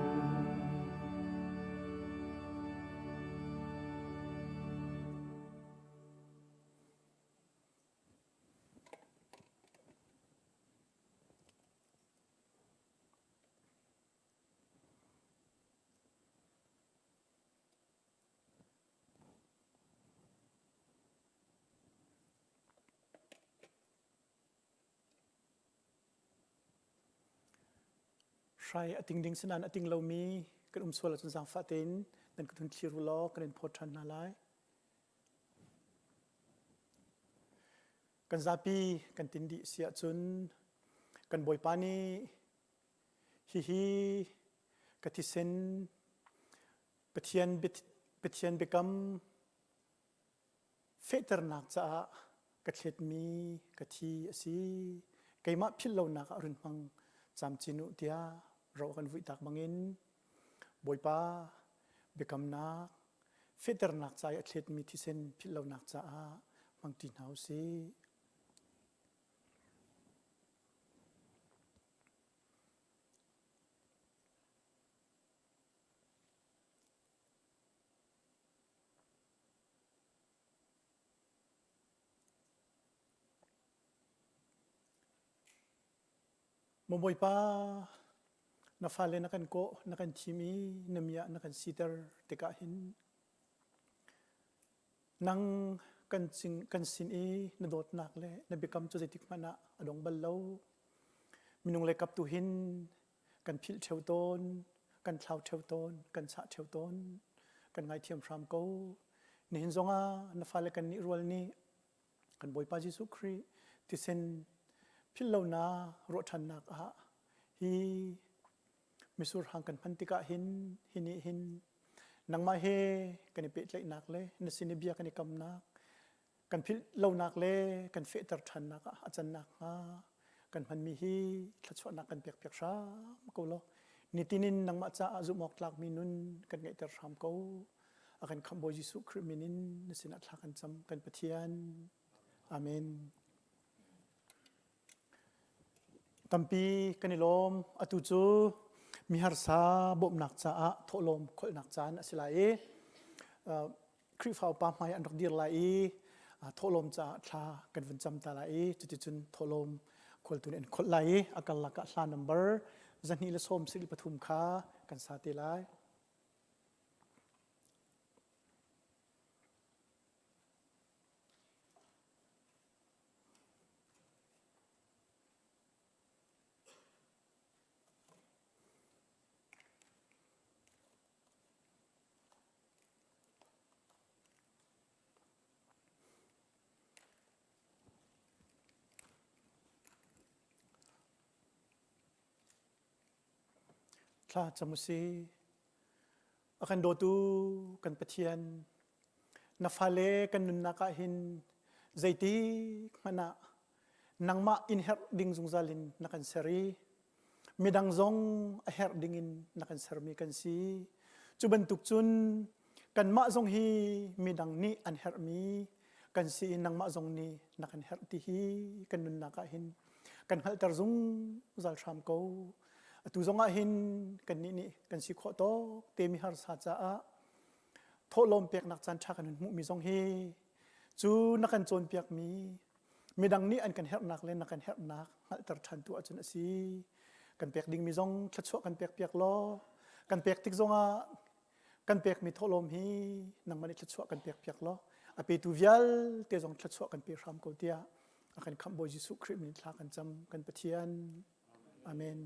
Hrai a ting ding sinan a ting lomi kan um sual ahcun zaangfah tein nan ka thun thlir u law kan in phawt ṭhan hna lai. Kan zapi kan tin dih si ahcun kan Bawipa nih hihi ka thisen Pathian Pathian biakam fehternak caah ka thletmi ka thi a si. Keimah philh lonak ah run hmang camcin u tiah ro a kan vuihtak bangin Bawipa biakamnak fehternak ca i a thletmi thisen philh lonak caah hmangṭi hna u sih. Maw Bawipa, na fale na kan kawh, na kan thim i na mi ah na kan siter tikah hin nang kan, kan sin i na dawtnak le na biakam cu zeitik hmanh ah a dong bal lo. Minung le kap tu hin kan philh ṭheo tawn, kan thlau ṭheo tawn, kan chah ṭheo tawn, kan ngaithiam hram ko. Nihin zongah na fale kan nih rual nih kan Bawipa Jesuh Khrih thisen philhlonak ruahṭhannak ah hi misur hang kan hman tikah hin hi nih hin nangmah he kan i pehtlaihnak le na sin i bia kan i kamnak kan philh lonak le kan fehter ṭhannak ah a can nakhnga kan hmanmi hi thluachuahnak kan pekpiak hram ko law nitin in nangmah caah zumh awk tlakmi nun kan ngeihter hram ko. A kan khamh Bawi Jesuh Khrih min in na sinah thla kan cam kan Pathian. Amen. Tampi kan i lawm. Atu cu miharsa bawmhnak caah thawhlawm kholhnak caan a si lai i Khrihfa upa hmai an rak dir lai i thawhlawm caah thla kan vun cam ta lai i cuticun thawhlawm khualtu nih an kholh lai i a karlak ah hla number 273 kha kan sa te lai. Thla cam u si. A kan dawtu kan Pathian, na fale kan nunnak ah hin zeitik hmanh ah nangmah in herh ding zungzal in na kan ser i midang zong a herh dingin na kan sermi kan si. Cu bantuk cun kanmah zong hi midang nih an herhmi kan si i nangmah zong nih na kan herh ti hi kan nunnak ah hin kan hngalhter zungzal hram ko. Atu zong ah hin kannih nih kan si khawh tawk te mi harsa caah thawhlawm peknak caan ṭha kan hun hmuhmi zong hi cu na kan cawnpiakmi midang nih an kan herhnak le na kan herhnak hngalhter ṭhan tu ahcun a si. Kan pek dingmi zong thluachuah kan pek piak law kan pek tik zongah kan pekmi thawhlawm hi nangmah nih thluachuah kan pek piak law a petu vialte zong thluachuah kan pe hram ko tiah a kan khamh Bawi Jesuh Khrih min thla kan cam kan Pathian. Amen.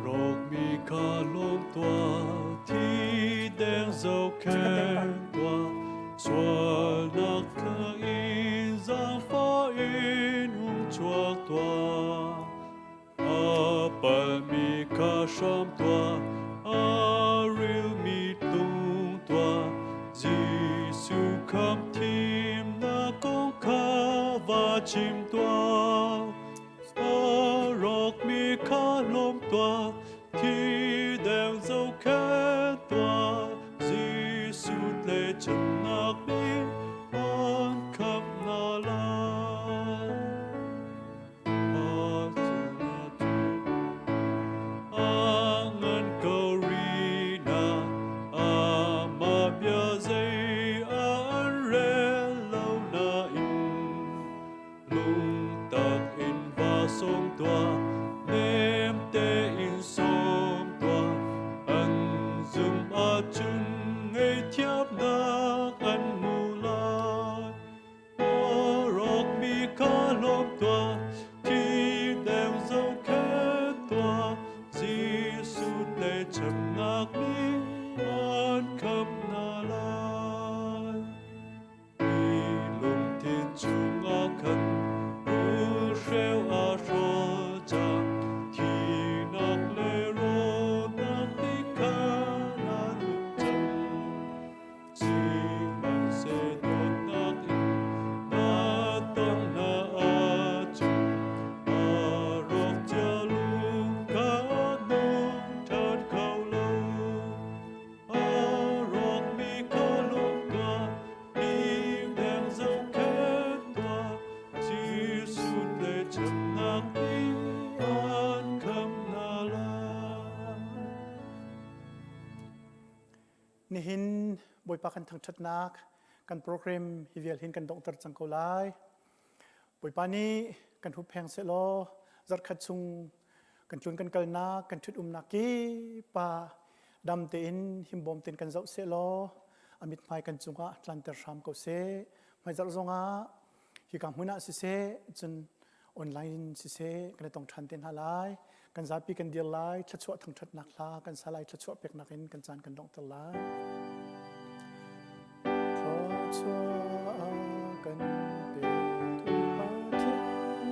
Rawkmi kha lawm tuah, thi deng zohkhenh tuah, sualnak in zaangfah in hung chuak tuah. A palmi kha hram tuah, a rilmi tlung tuah. Jesuh khamh thimnak kong kha va chim tuah. A rawkmi kha lawm tuah, thi deng zohkhenh tuah. Jesuh tlechannak nih an khamh hna lai. Lungtak in va sawm tuah, nem tein sawm Nihin Bawipa kan thangṭhatnak kan program hi vial hin kan donghter cang ko lai. Bawipa nih kan huppheng sehlaw zarhkhat chung kan tlun kan kalnak kan ṭhut umnak kip ah dam tein himbawm tein kan zoh sehlaw a mithmai kan cungah tlanter hram ko seh. Hmaizarh zongah hika hmun ah siseh cun online in siseh kan i tong ṭhan te hna lai. Kan zapi kan dir lai, thluachuah thangṭhatnak hla kan sa lai, thluachuah peknak in kan caan kan donghter lai. Thluachuah kan petu Pathian,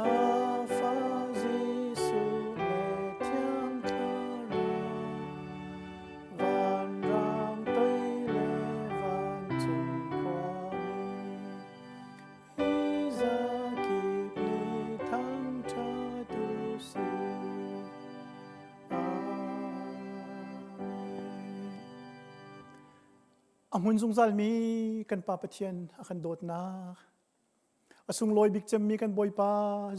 a fa Jesuh le Thiang Thlarau, vanrang toi le vancung khuami, mi zakip nih thangṭhat u sih. A hmun zungzalmi kan Pa Pathian a kan dawtnak, a sunglawi bik cemmi kan Bawipa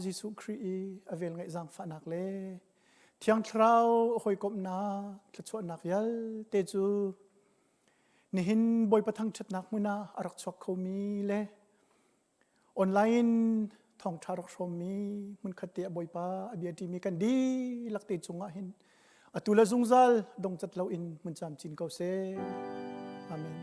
Jesuh Khrih i a velngeih zaangfahnak le Thiang Thlarau a hawikomhnak thluachuahnak vialte cu nihin Bawipa thangṭhatnak hmun ah a rak chuak khomi le Online thawngṭha rak hrawmmi hmunkhat te ah Bawipa a bia ṭimi kan dihlak te cungah hin atu le zungzal dongcat loin hmun camcin ko seh. Amen.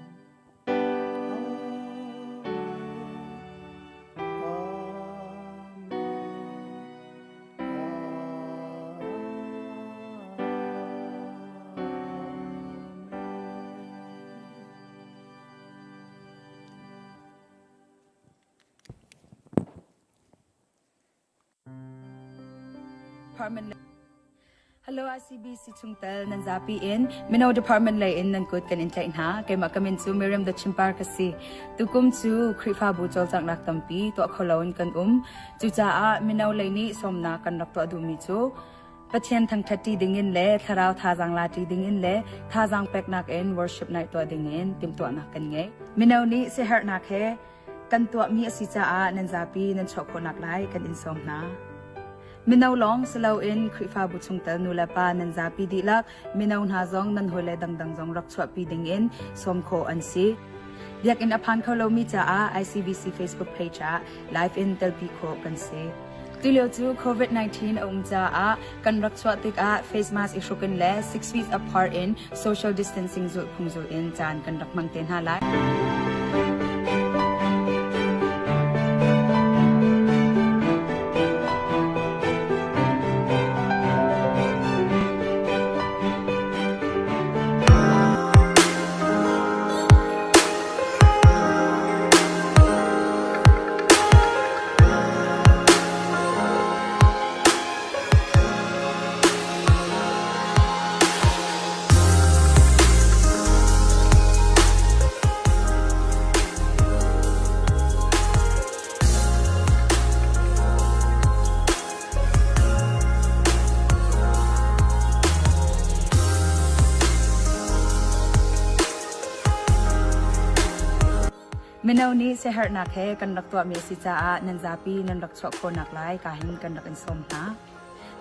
Hello ICBC chungtel nan zapi in Mino Department lei in nan kut kan in tlaih hna. Keimah ka min cu Miriam The Chimpar ka si. Tukum cu Khrihfabu cawlcanghnak tampi tuah kho loin kan um. Cucaah mino lei nih sawmnak kan rak tuah duhmi cu Pathian thangṭhatṭi dingin le thlarau thazaang laṭi dingin le thazaang peknak in worship night tuah dingin timhtuahnak kan ngei. Mino nih siaherhnak he kan tuahmi a si caah nan zapi nan chuah khawhnak lai kan in sawm hna. Mino lawng si loin Khrihfabu chungtel nu le pa nan zapi dihlak mino hna zong nan hawile dangdang zong rak chuahpi dingin sawm khawh an si. Biakinn a phan kho lomi caah ICBC Facebook page ah live in telpi khawh kan si. Tulio cu COVID-19 a um caah kan rak chuah tikah face mask i hruk in le 6 feet apart in social distancing zulhphung zulh in caan kan rak hmang te hna lai. Mino nih siaherhnak he kan rak tuahmi a si caah nan zapi nan rak chuah khawhnak lai ka hin kan rak in sawm hna.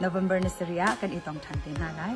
November ni sarih ah kan i tong ṭhan te hna lai.